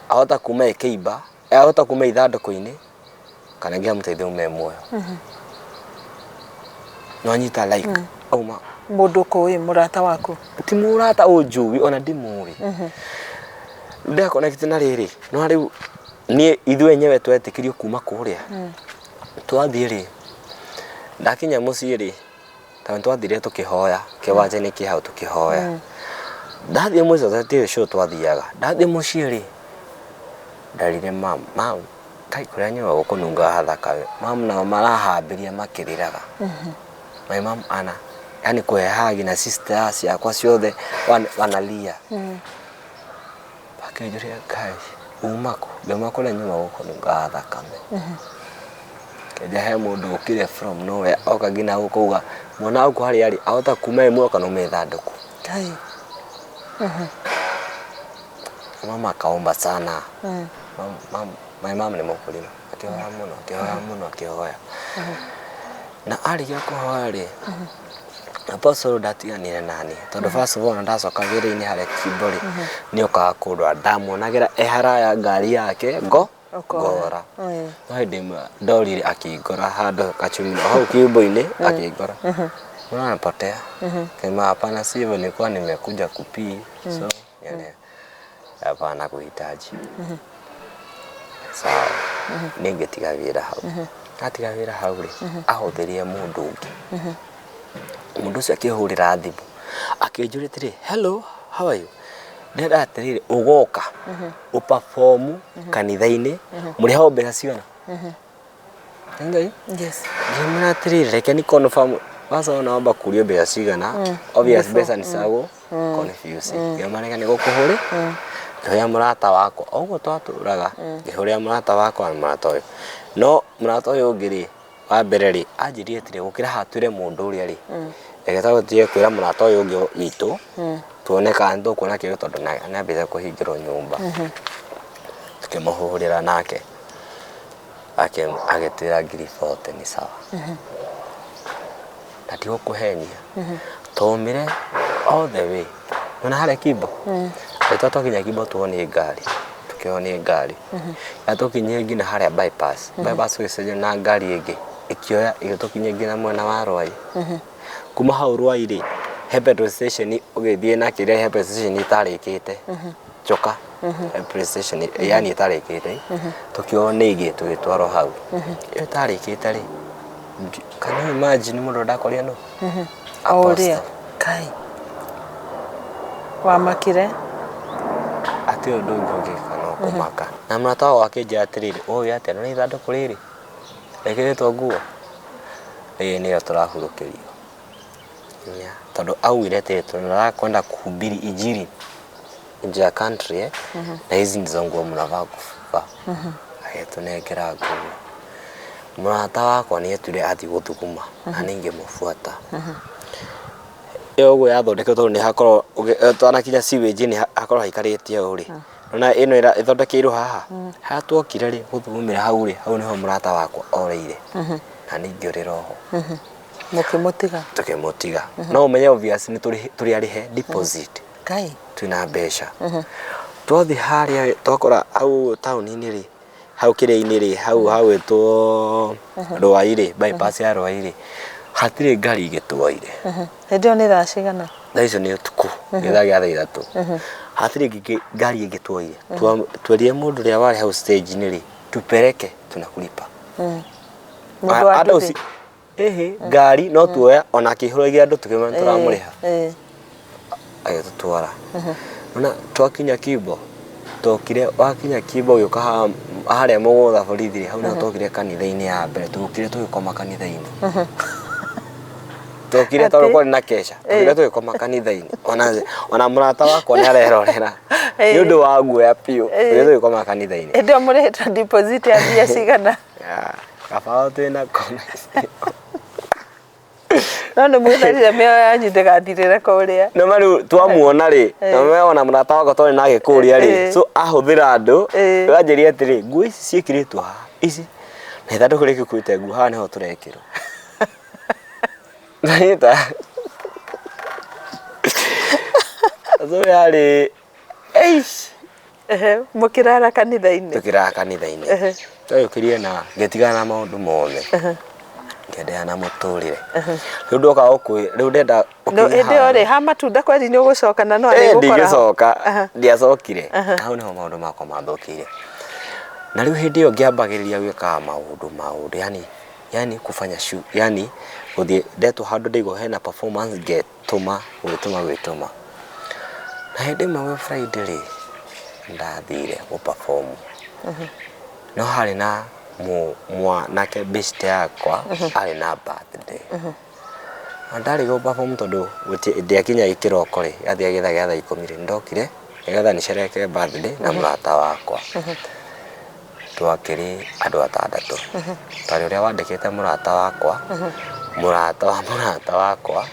ahota kuma ĩkĩimba, ahota kuma ithandũkũ-inĩ kana nginya mũteithie ume muoyo. Nĩwanyita like auma Mũndũ ũkũĩ mũrata waku. Ti mũrata ũnjũĩ, ona ndimũĩ. Ndaconnect na rĩrĩ, no rĩu niĩ ithuĩ enyewe twetĩkirio kuma kũrĩa twathiĩ rĩ, ndakinya mũciĩ rĩ, tondũ twathire tũkĩhoya kĩwanja-inĩ kĩ hau tũkĩhoya. Ndathiĩ mũciĩ tũtirĩ sure twathiaga. Ndathiĩ mũciĩ rĩ, nderire mam, "Mam, kai kũrĩa nyuma gũkũnungaga thakame." Mam nao marahambĩria makĩrĩraga. My mom ana yani kũhehaga na sister ciakwa ciothe wanalia. Makĩnjũria, "Ngai, uma kũ?" Ngauma kũrĩa nyuma gũkũnungaga thakame. Kĩnja he mũndũ ũkire from nowhere oka nginya gũkũ auga mwana waku harĩa arĩ ahota kuma ĩ muoyo kana ume ithandũkũ. Ngai. Mama akaomba sana. Mam, mam, my mom nĩ mũkũrima. Akĩhoya mũno, akĩhoya mũno, akĩhoya. Na arĩkia kũhoya rĩ, apostle ndatiganire nani tondũ first of all ona ndacoka wĩra-inĩ harĩa Kimbo rĩ, nĩ okaga kũndwara. Ndamuonagĩra e haraya ngari yake ngo Ũkora. Ngora. No hĩndĩ ĩmwe ndorire akĩngora handũ kachumino hau Kimbo-inĩ akĩngora. Mbona napotea? Sema hapana, sivyo, nilikuwa nimekuja kupii so nielewa. Hapana kuhitaji. Sawa. Niĩ ngĩtiga wĩra hau. Ndatiga wĩra hau rĩ, ahũthĩrire mũndũ ũngĩ. Mũndũ ũcio akĩhũrĩra thimũ akĩnjũria atĩrĩ, "Hello, how are you? Ndĩrenda atĩrĩrĩ, ũgoka ũperform kanitha-inĩ, mũrĩhagwo mbeca cigana?" Ngai. Yes. Ngĩmwĩra atĩrĩrĩ, reke ni confirm. Kwanza naomba kurio mbeca cigana. Obvious mbeca nĩ ciagũ confuse. Ngĩmwĩra reke nĩgũkũhũrĩ. Ngĩhũrĩra mũrata wakwa. O ũguo twatũraga, ngĩhũrĩra mũrata wakwa na mũrata ũyũ. No mũrata ũyũ ũngĩ rĩ, wa mbere rĩ, anjĩrire atĩrĩ, gũkĩra haha twĩre mũndũ ũrĩa rĩ, reke tũtige kwĩra mũrata ũyũ ũngĩ witũ, tuone kana nĩtũkuona kĩndũ tondũ nĩambĩte kũhingĩrwo nyũmba. Tũkĩmũhũrĩra nake agĩtwĩra 40,000 nĩ sawa. Na ndigũkũhenia, twaumire all the way nĩwona harĩa Kimbo, rĩrĩa twakinya Kimbo tuoywo nĩ ngari, tũkĩoywo nĩ ngari, yatũkinyia nginya harĩa bypass, bypass tũgĩcenjia na ngari ĩngĩ, ĩkĩoya ĩgĩtũkinyia nginya mwena wa Ruai. Kuma hau Ruai rĩ, he petrol station ũgĩthiĩ na kĩrĩa, he petrol station ĩtarĩkĩte, Njoka, he petrol station yani ĩtarĩkĩte, tũkĩoywo nĩ ĩngĩ tũgĩtwarwo hau. Ĩyo ĩtarĩkĩte rĩ, can you imagine mũndũ ndakorire nũ? O ũrĩa. Apostle. Ngai. Wamakire? Hatirĩ ũndũ ũngĩ ũngĩka no kũmaka. Na mũrata wakwa akĩnjĩra atĩrĩrĩ, ũĩ atĩa, nĩwona ithandũkũ rĩrĩ rĩkĩrĩtwo nguo, rĩrĩ nĩrĩo tũrahurũkĩrio. Tondũ augire atĩrĩrĩ, tunataka kwenda kuhubiri injili nje ya country eh? Na hizi ndizo nguo mnafaa kuvaa. Agĩtũnengera nguo. Mũrata wakwa nĩ etuire athiĩ gũthuguma na niĩ ngĩmũbuata. Ĩyo ũguo yathondeketwo tondũ nĩ hakoragwo twanakinya sewage nĩ hakoragwo haikarĩte ũũ rĩ, na ĩno ĩthondekeirwo haha, harĩa tuokire rĩ gũthugumĩra hau rĩ, hau nĩho mũrata wakwa orĩire na niĩ ngĩũrĩra oho. Mũkĩmũtiga? Tũkĩmũtiga. No ũmenye obvious nĩ tũrĩ arĩhe deposit. Ngai. Twĩna mbeca. Twathiĩ harĩa twakora hau taũni-inĩ rĩ, hau kĩrĩa-inĩ rĩ, hau hagwĩtwo Ruai rĩ, bypass ya Ruai rĩ, Hatirĩ ngari ĩngĩtuoire. Hĩndĩ ĩyo nĩ thaa cigana? Thaa icio nĩ ũtukũ, gĩthaa gĩa thaa 3. Hatirĩ ngari ĩngĩtuoire. Twerire mũndũ ũrĩa warĩ hau stage-inĩ rĩ, tupeleke tunakulipa. Mũndũ wa Andũ nduthi? Ĩhĩ, ngari no tuoya ona akĩihũragia andũ tũkĩmwĩra nĩtũramũrĩha. Agĩtũtwara. Ona twakinya Kimbo, tokire wakinya Kimbo ũgĩũka harĩa mũgũtha borithi rĩ, hau nĩho tokire kanitha-inĩ ya mbere, tũkire tũgĩkoma kanitha-inĩ. Tokire tondũ Atĩ? kwarĩ na kesha, tokire tũgĩkoma kanitha-inĩ. Ona mũrata wakwa nĩ arerorera nĩ ũndũ wa guoya biũ, tokire tũgĩkoma kanitha-inĩ. Hĩndĩ ĩyo mũrĩhĩtwo deposit ya mbia cigana? Ya, kaba twĩna kona. No nĩ mwĩtharire mĩoyo yanyu ndĩgathirĩre kũrĩa. No ma rĩu twamuona rĩ, na we ona mũrata wakwa twarĩ nake kũrĩa rĩ, so ahũthĩra andũ, anjĩrire atĩrĩ, nguo ici ciĩkĩrĩtwo haha, ici, na ithandũkũ rĩkĩ ũkuĩte nguo haha nĩho tũrekĩrwo. Nanyita. So yarĩ, eish. Ehe, mũkĩrara kanitha-inĩ. Tũkĩrara kanitha-inĩ. Twagĩũkĩrire na ngĩtigana na maũndũ mothe. Ngĩenderea na mũtũrĩre. Rĩu ndoka gũkwĩ, rĩu ndenda No ũkinye hĩndĩ ĩyo handũ. rĩ, ha matunda kweri nĩ ũgũcoka na no Eh, arĩgũkora ho. ndingĩcoka, ndiacokire. Hau nĩho maũndũ makwa mathũkĩire. Na rĩu hĩndĩ ĩyo ngĩambagĩrĩria gwĩkaga maũndũ maũndũ, yani yani kufanya shu, yani gũthiĩ ndetwo handũ ndaigua hena performance ngetũma, gwĩtũma gwĩtũma. Na hĩndĩ ĩmwe gwĩ Friday rĩ, ndathire gũ perform. No harĩ na mwanake beshte yakwa arĩ na birthday. Na ndarĩ gũ perform tondũ ndiakinya kĩroko rĩ, gĩathiĩ gĩthaa gĩa thaa 10 rĩ, nĩndokire nĩgetha nĩcereke birthday na mũrata wakwa. Twakĩrĩ andũ atandatũ. Twarĩ ũrĩa wandĩkĩte mũrata wakwa, mũrata wa mũrata wakwa,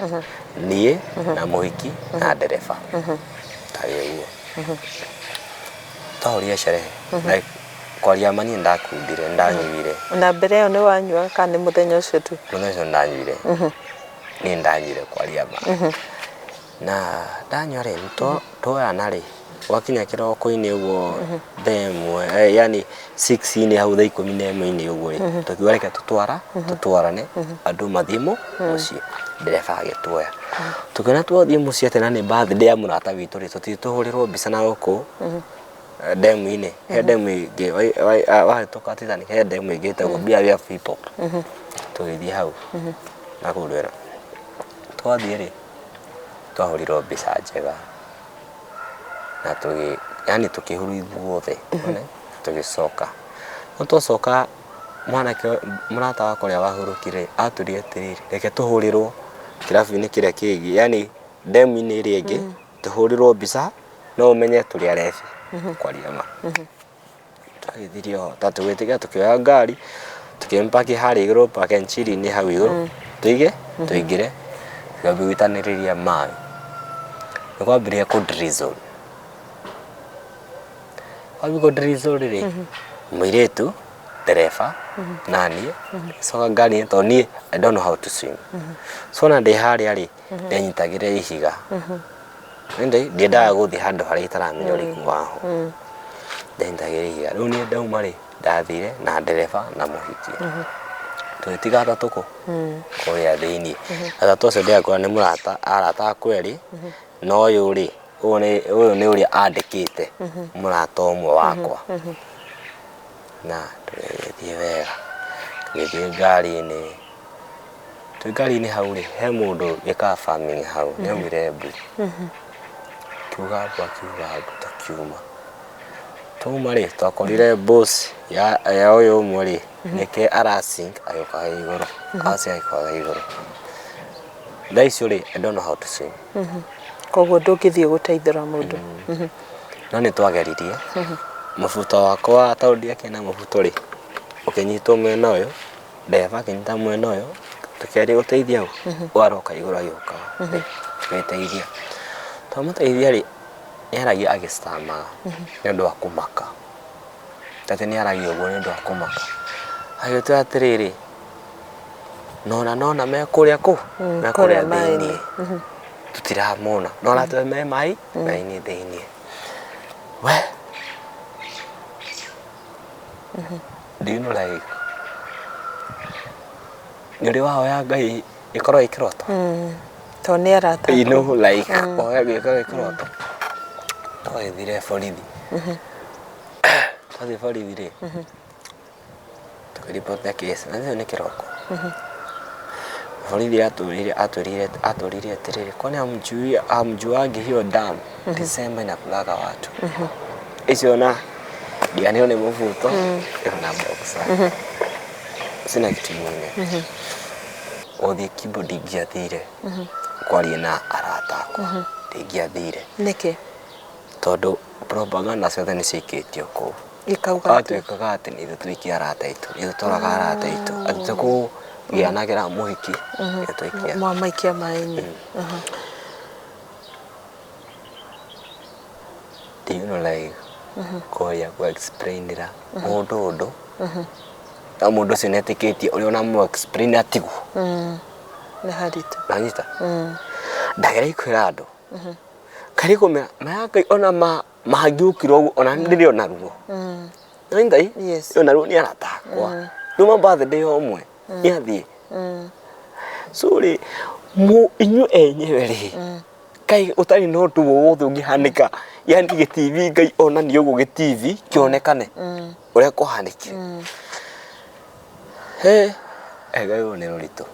niĩ na mũhiki na ndereba. Tarĩ ũguo. Twahũrire sherehe. Like kwaria ma niĩ nĩndakundire, nĩndanyuire. Na mbere ĩyo nĩ wanyuaga kana nĩ mũthenya ũcio tu? Mũthenya ũcio nĩndanyuire. Niĩ nĩndanyuire kwaria ma. Na ndanyua rĩ, twoyana rĩ, gwakinya kĩroko-inĩ ũguo thaa 1, yani 6-inĩ hau thaa 11-inĩ ũguo rĩ, tũkiuga reke tũtwarane, andũ mathiĩ mũciĩ. Ndereba agĩtuoya. Tũkĩona twathiĩ mũciĩ atĩ na nĩ birthday ya mũrata witũ rĩ, tũthiĩ tũhũrĩrwo mbica na gũkũ demu-inĩ. He demu ĩngĩ wahĩtũka Titanic he demu ĩngĩ ĩtagwo Be Aware of People. Tũgĩthiĩ hau na kũu Rwĩra. Twathiĩ rĩ, twahũrirwo mbica njega na yani tũkĩhurwo ithuothe, tũgĩcoka. No twacoka mwanake mũrata wakwa ũrĩa wahurũkire atwĩrire atĩrĩrĩ, reke tũhũrĩrwo kĩrabu-inĩ kĩrĩa kĩngĩ, yani demu-inĩ ĩrĩa ĩngĩ, tũhũrĩrwo mbica no ũmenye tũrĩ arebi, kwaria ma. Twagĩthirie o ta tũgĩthiĩ tũkĩoya ngari, tũkĩmĩpaki harĩa igũrũ park and chill-inĩ hau igũrũ, tũige, tũingĩre, tũkĩambia gũitanĩrĩria maĩ. Nĩ kwambĩrĩria kũ drizzle. Kwambia kũ drizzle rĩ, mũirĩtu, ndereba, na niĩ, tũgĩcoka ngari-inĩ tondũ niĩ I don't know how to swim. So ona ndĩ harĩa rĩ, ndenyitagĩrĩra ihiga. Ndiendaga gũthiĩ handũ harĩa itaramenya ũriku waho. Ndenyitagĩrĩra ihiga. Rĩu niĩ ndauma rĩ, ndathire na ndereba na mũhiki. Tũgĩtiga atatũ kũ? Kũrĩa thĩiniĩ. Atatũ acio ndĩrakora nĩ mũrata, arata akwa erĩ, na ũyũ rĩ, ũyũ nĩ ũrĩa andĩkĩte mũrata ũmwe wakwa. Na tũgĩgĩthiĩ wega. Tũgĩthiĩ ngari-inĩ, twĩ ngari-inĩ hau rĩ, he mũndũ wĩkaga farming hau, nĩ augire mbu. Akiuga mbu, akiuga mbu, tũkiuma. Twauma rĩ, twakorire boss ya ũyũ ũmwe rĩ, nĩkĩ ara sink agĩũkaga igũrũ, ara sink agĩũkaga igũrũ. Thaa icio rĩ, I don't know how to swim. Koguo ndũngĩthiĩ gũteithũra mũndũ. No nĩ twageririe. Mũbuto wakwa tondũ ndiakĩrĩ na mũbuto rĩ, ũkĩnyitwo mwena ũyũ, ndereba akĩnyita mwena ũyũ, tũkĩgeria gũteithia ũ, ũyũ aroka igũrũ agĩũkaga, tũgĩteithia. Twamũteithia rĩ, nĩ aragia agĩcitamaga nĩ ũndũ wa kũmaka. Atĩ nĩ aragia ũguo nĩ ũndũ wa kũmaka. Agĩtwĩra atĩrĩrĩ, nona nona me kũrĩa kũ? Me kũrĩa thĩiniĩ. Tũtiramona. No aratwĩra me maĩ maĩ-inĩ thĩiniĩ. We! Do you know like, nĩ ũrĩ wahoya Ngai Ĩkorwo ĩ kĩroto. To nĩ arata. You know like oya gĩkorwo ĩ kĩroto. Twagĩthire borithi. Twathiĩ borithi rĩ, tũkĩriboti the case na nĩ kĩroko. Borithi atwĩrire atwĩrire atwĩrire atĩrĩrĩ, kwani hamjui hamjuangi hiyo damu December inakulaga watu. Icio na ndiganĩrwo nĩ mũbuto ĩyo na boxer. Sina kitu ingine. Gũthiĩ Kimbo ndingĩathire kwaria na arata akwa, ndingĩathire. Nĩkĩ? Tondũ propaganda ciothe nĩ ciaikĩtio kũu. Ikauga atĩa? Atuĩkaga atĩ nĩ ithuĩ twaikia arata aitũ, nĩ ithuĩ tworaga arata aitũ, atĩ tũkũgĩanagĩra mũhiki, ithuĩ twaikia. Mwamaikia maĩ-inĩ. Do you know like kũgeria kũ explainĩra mũndũ ũndũ na mũndũ ũcio nĩetĩkĩtie ũrĩa ũramũ explain atiguo. Nĩ haritũ. Nanyita ndageria kwĩra andũ kari kũmera maya Ngai ona mangĩũkĩra ũguo ona ndĩrĩ ona ruo. Nanyita i? Yes. Ona ruo nĩ arata akwa. Numa birthday o ũmwe nĩ athiĩ. So rĩ inyuĩ enyewe rĩ, Ngai ũtarĩ na ũndũ wothe ũngĩhanĩka, yani gĩtibi Ngai onanie ũguo gĩtibi kĩonekane ũrĩa kũhanĩkire. He Ngai ũyũ nĩ rũritũ.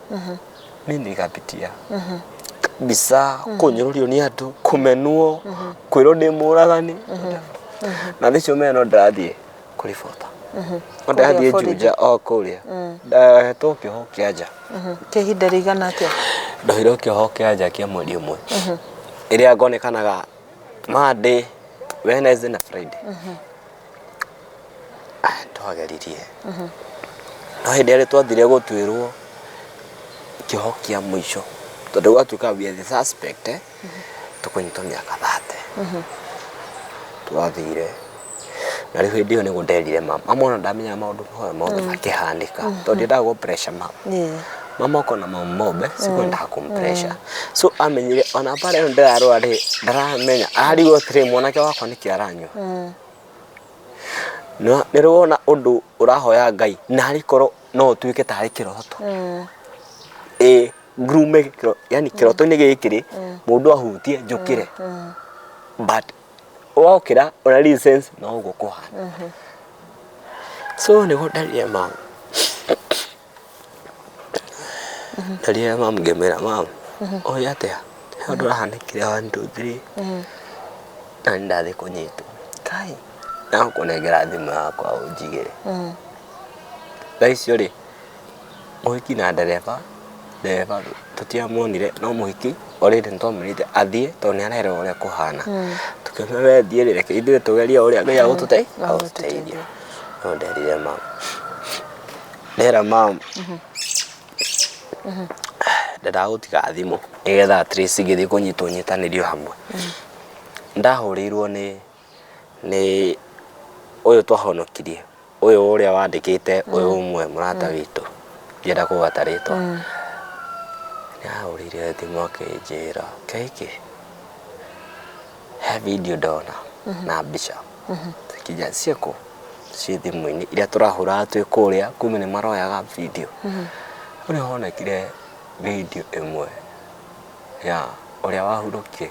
Niĩ nĩngapitia mbica kũnyũrũrio nĩ andũ, kũmenwo, kwĩrwo ndĩ mũragani. Na thaa icio mena no ndĩrathiĩ kũribota. No ndĩrathiĩ borithi. Juja o kũrĩa. Ndahetwo kĩoho kĩa nja. Kĩa ihinda rĩigana atĩa? Ndohirwo kĩoho kĩa nja kĩa mweri ũmwe. Ĩrĩa ngonekanaga Monday, Wednesday na Friday. Ah, twageririe. No hĩndĩ ĩrĩa twathire gũtuĩrwo kĩoho kĩa mũico, tondũ gwatuĩka we are the suspect, eh, tũkũnyitwo mĩaka 30. Twathire na rĩu hĩndĩ ĩyo nĩguo nderire mama. Mama ona ndamenyaga maũndũ maya mothe makĩhanĩka, tondũ ndiendaga gũ pressure mama. Mama okona mamombe sikwendaga kũmpressure. So amenyire ona bara ĩyo ndĩrarũa rĩ, ndaramenya ararigwo atĩrĩ mwanake wakwa nĩkĩ aranyua. Nĩ wona ũndũ ũrahoya Ngai narĩ korwo no ũtuĩke tarĩ kĩroto. Ĩ ngurume yani kĩroto-inĩ gĩkĩ rĩ, mũndũ ahutie njũkĩre. But wokĩra ũra real sense no ũguo kũhana. So nĩguo nderire mama. Nderire mama ngĩmwĩra mama, ũĩ atĩa, he ũndũ ũrahanĩkire 1 2 3 na nĩ ndathiĩ kũnyitwo. Kai. Na ngũkũnengera thimũ yakwa ũnjigĩre. Thaa icio rĩ, mũhiki na ndereba, ndereba tũtiamuonire no mũhiki already nĩtwamwĩrĩte athiĩ tondũ nĩ arerwo ũrĩa kũhana. Tũkĩmwĩra we thiĩ rĩ, reke ithuĩ tũgerie ũrĩa Ngai agũtũteithia. No nderire mama. Ndera mama ndendaga gũtiga thimũ nĩgetha at least ngĩthiĩ kũnyitwo nyitanĩrio hamwe. Ndahũrĩirwo nĩ ũyũ twahonokirie, ũyũ ũrĩa wandĩkĩte ũyũ ũmwe mũrata witũ, ndienda kũgweta rĩtwa. Nĩ ahũrĩire thimũ akĩnjĩra Kĩhiki, he video ndona na mbica. Kinya ciĩkũ? Ciĩ thimũ-inĩ iria tũrahũraga twĩ kũrĩa kumbe nĩ maroyaga video. Rĩu nĩ honekire video ĩmwe ya ũrĩa wahurũkire.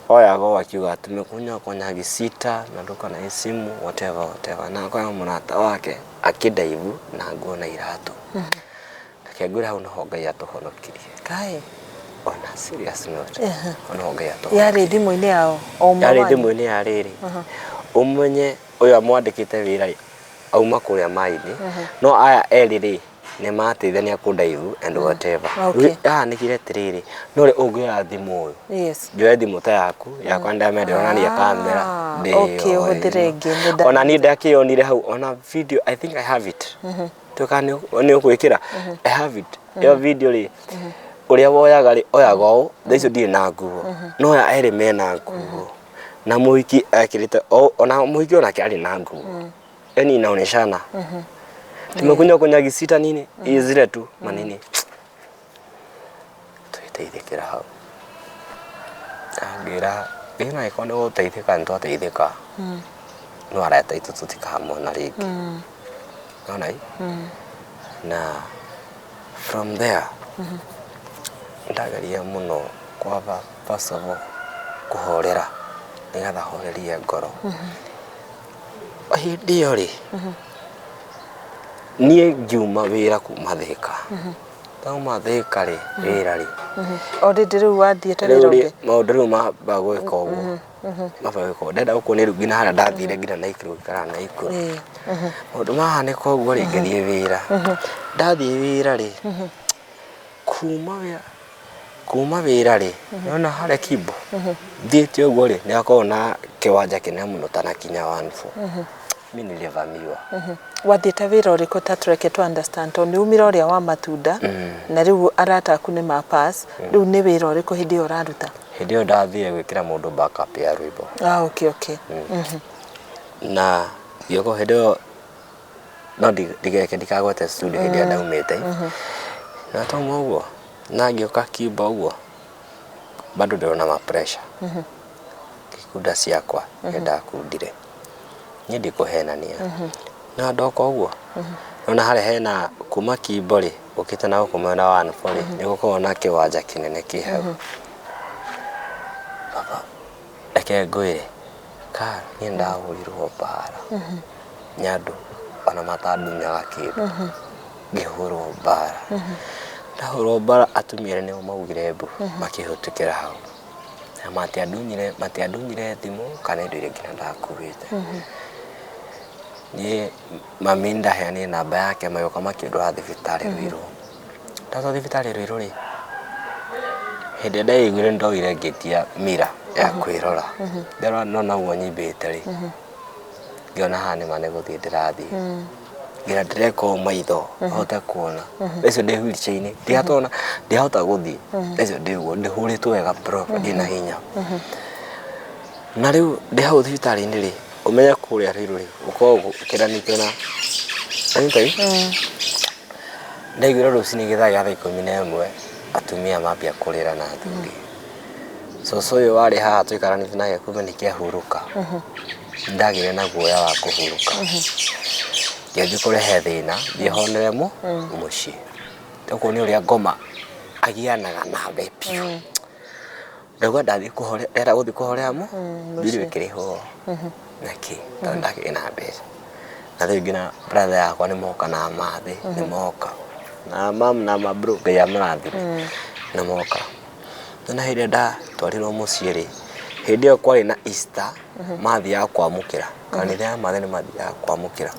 Oyagwo akiuga tumekunywa konyagi sita na tuko na simu whatever whatever, na akoya mũrata wake akĩndaivu na nguo na iratũ. Reke ngwĩre hau noho Ngai atũhonokirie. Kai. On a serious note, hau noho Ngai atũhonokirie. Yarĩ thimũ-inĩ yao o ũmwe Yarĩ wanyu? thimũ-inĩ ya rĩrĩ, ũmenye ũyũ amwandĩkĩte wĩra rĩ, auma kũrĩa maĩ-inĩ, no aya erĩ rĩ, nĩ mateithania kũndaivu and whatever. Yahanĩkire atĩrĩrĩ, no ũrĩa ũngĩoya thimũ ũyũ, njoe thimũ ta yaku, yakwa ndĩramenya ndĩronania kamera, Okay, ũhũthĩre ĩngĩ, nĩ Ona niĩ ndakĩyonire hau, ona video, I think I have it. Tuĩka nĩ ũgwĩkĩra, I have it. Ĩyo video rĩ, ũrĩa woyaga rĩ, oyaga ũũ, thaa icio ndirĩ na nguo, no aya erĩ mena nguo. Na mũhiki ekĩrĩte, ona mũhiki onake arĩ na nguo. Yani inaonyeshana. Tumekunywa konyagi sita nini, zile tu manini. Tũgĩteithĩkĩra hau. Ngĩra, ĩ na angĩkorwo nĩ gũteithĩka nĩ twateithĩka. No arata aitũ tũtikamona rĩngĩ. Nĩwona ĩ? Na From there ndageria mũno kwamba first of all kũhorera nĩgetha horerie ngoro. Hĩndĩ ĩyo rĩ, niĩ ngiuma wĩra kuma Thĩka. Ndauma Thĩka rĩ, wĩra rĩ, Already rĩu wathiĩte rĩu wĩra rĩ ũngĩ? maũndũ rĩu mamba gwĩka ũguo, mamba gwĩka ũguo. Ndenda gũkũ nĩ rĩu nginya harĩa ndathire nginya Naikuru gũikara Naikuru. Maũndũ mahanĩka ũguo rĩ, ngĩthiĩ wĩra. Ndathiĩ wĩra rĩ, kuma wĩra kuma wĩra rĩ, nĩwona harĩa Kimbo, thiĩte ũguo rĩ, nĩ hakoragwo na kĩwanja kĩnene mũno ta na kinya one four. Mi nilivamiwa. Wathiĩte wĩra ũrĩkũ ta tũreke tũ understand tondũ nĩ umire ũrĩa wa matunda na rĩu arata aku nĩ ma pass rĩu nĩ wĩra ũrĩkũ hĩndĩ ĩyo ũraruta? Hĩndĩ ĩyo ndathire gwĩkĩra mũndũ backup ya rwĩmbo. Ah, okay, okay. Na ngĩũka hĩndĩ ĩyo no ndigeke ndikagwete studio hĩndĩ ĩrĩa ndaumĩte. Na twauma ũguo na ngĩũka Kimbo ũguo bado ndĩrona ma pressure. Ngĩkunda ciakwa nĩ ndakundire. Niĩ ndikũhenania. Na ndoka ũguo nona harĩa hena kuma Kimbo rĩ ũkĩte na gũkũ mwena wa Anbo rĩ nĩ gũkoragwo na kĩwanja kĩnene kĩ hau. Baba reke ngwĩre ka niĩ ndahũrirwo mbara nĩ andũ ona matandunyaga kĩndũ ngĩhũrwo mbara. Ndahũrwo mbara atumia erĩ nĩo maugire mbu makĩhĩtũkĩra hau. Na matiandunyire matiandunyire thimũ kana indo iria nginya ndakuĩte. Niĩ mami ndaheanire namba yake magĩũka makĩndwara thibitarĩ Ruiru. Ndatwarwo thibitarĩ Ruiru rĩ, hĩndĩ ĩrĩa ndeiguire nĩ ndoire ngĩtia mira ya kwĩrora. Nderora ndona ũguo nyimbĩte rĩ, ngĩona haha nĩma nĩ gũthiĩ ndĩrathiĩ. Nginya ndĩreka ũũ maitho hote kuona. Thaa icio ndĩ wheelchair -inĩ ndiratona ndirahota gũthiĩ. Thaa icio ndĩ ũguo ndĩhũrĩtwo wega proper ndĩna hinya. Na rĩu ndĩ hau thibitarĩ-inĩ rĩ, ũmenye kũrĩa Ruiru rĩ, gũkoragwo gũkĩranĩtio na anyita Ndaiguire rũcinĩ gĩthaa gĩa thaa 11 atumia mambia kũrĩra na athuri. Cũcũ ũyũ warĩ haha tũikaranĩtie nake kumbe nĩ kĩahurũka. Ndagĩire na guoya wa kũhurũka. Ngĩambia kũrehe thĩna thiĩ honere mũciĩ. Ũguo nĩ ũrĩa ngoma agianaga nawe biũ. Ndaigua ndathiĩ kũhorera, ndenda gũthiĩ kũhorera mbirũ ĩkĩrĩhwo na kĩ tondũ ndakĩrĩ na mbeca. Na rĩu nginya brother yakwa nĩ moka na mathĩ nĩ moka. Na mum na ma bro Ngai amũrathime nĩ moka. Nĩ hĩndĩ ĩrĩa ndatwarirwo mũciĩ rĩ, hĩndĩ ĩyo kwarĩ na Easter mathiaga kwamũkĩra, kanitha ya mathĩ nĩ mathiaga kwamũkĩra.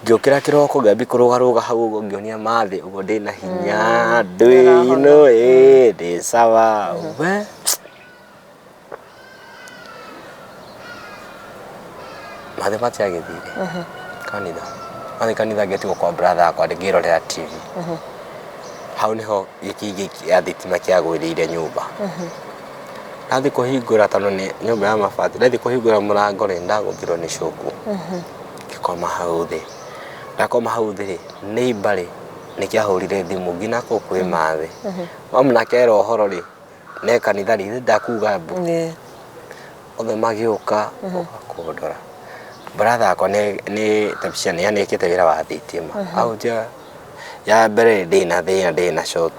Ngĩũkĩra kĩroko ngĩambia kũrũgarũga hau ũguo ngĩonia mathĩ ũguo ndĩna hinya ndĩ ino ĩĩ ndĩ sawa we. Mathĩ matiagĩthire kanitha. Mathiĩ kanitha ngĩtigwo kwa brother yakwa ngĩrorera TV. Hau nĩho gĩkĩngĩ gĩa thitima kĩagwĩrĩire nyũmba. Ndathiĩ kũhingũra tondũ nĩ nyũmba ya mabati, ndathiĩ kũhingũra mũrango rĩ, ndagũthirwo nĩ cũkũ. Ngĩkoma hau thĩ. Ndakoma hau thĩ rĩ, neighbour rĩ, nĩkĩo ahũrire thimũ nginya kũu kwĩ mathĩ. Wamũna akera ũhoro rĩ, ne kanitha rĩ, ithe ndakuga mbu. Othe magĩũka gũka kũndora. Brother yakwa nĩ tabia nĩ anĩkĩte wĩra wa thitima. Ahutia ya mbere ndĩ na thĩna ndĩ na short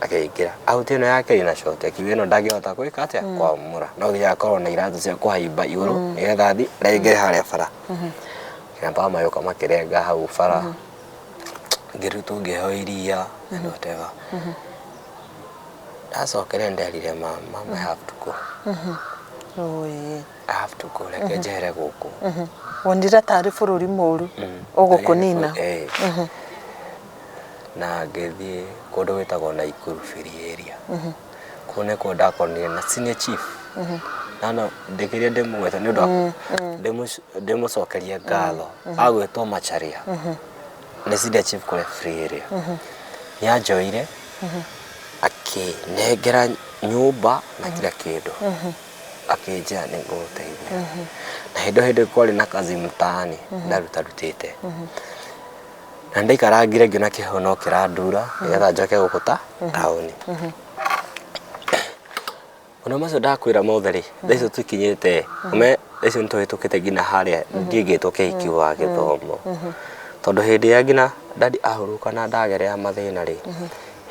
akĩingĩra. Ahutia ĩno ya kerĩ na short akiuga ĩno ndangĩhota gwĩka atĩa kwamũra. No nginya akorwo na iratũ cia kũhaimba igũrũ nĩgetha athiĩ rengere harĩa bara. Nginya mpaka magĩũka makĩrenga hau bara. Ngĩrutwo ngĩheo iria and whatever. Ndacokire nderire mum, mum I have to go. I have to go, reke njehere gũkũ. Wonire tarĩ bũrũri mũru ũgũkũnina. Na ngĩthiĩ kũndũ gwĩtagwo Naikuru Free Area. Kũu nĩkuo ndakonire na senior chief. Na no ndĩkĩria ndĩmũgwete nĩ ũndũ wa ndĩmũcokerie ngatho. Agwĩtwo Macharia. Nĩ senior chief kũrĩa Free Area. Nĩ anjoire akĩnengera nyũmba na kila kĩndũ. Akĩnjĩra nĩ ngũgũteithia. Na hĩndĩ ĩyo hĩndĩ kwarĩ na kazi mtaani ndarutarutĩte. Na ndaikarangire ngĩona kĩheho no kĩrandura nĩgetha njoke gũkũ ta taũni. Maũndũ macio ndakwĩra mothe rĩ, thaa icio tũkinyĩte, ũmenye thaa icio nĩ tũhĩtũkĩte nginya harĩa ndingĩtwo kĩhiki wa gĩthomo. Tondũ hĩndĩ ĩrĩa nginya Daddy ahurũka na ndagerera mathĩna rĩ,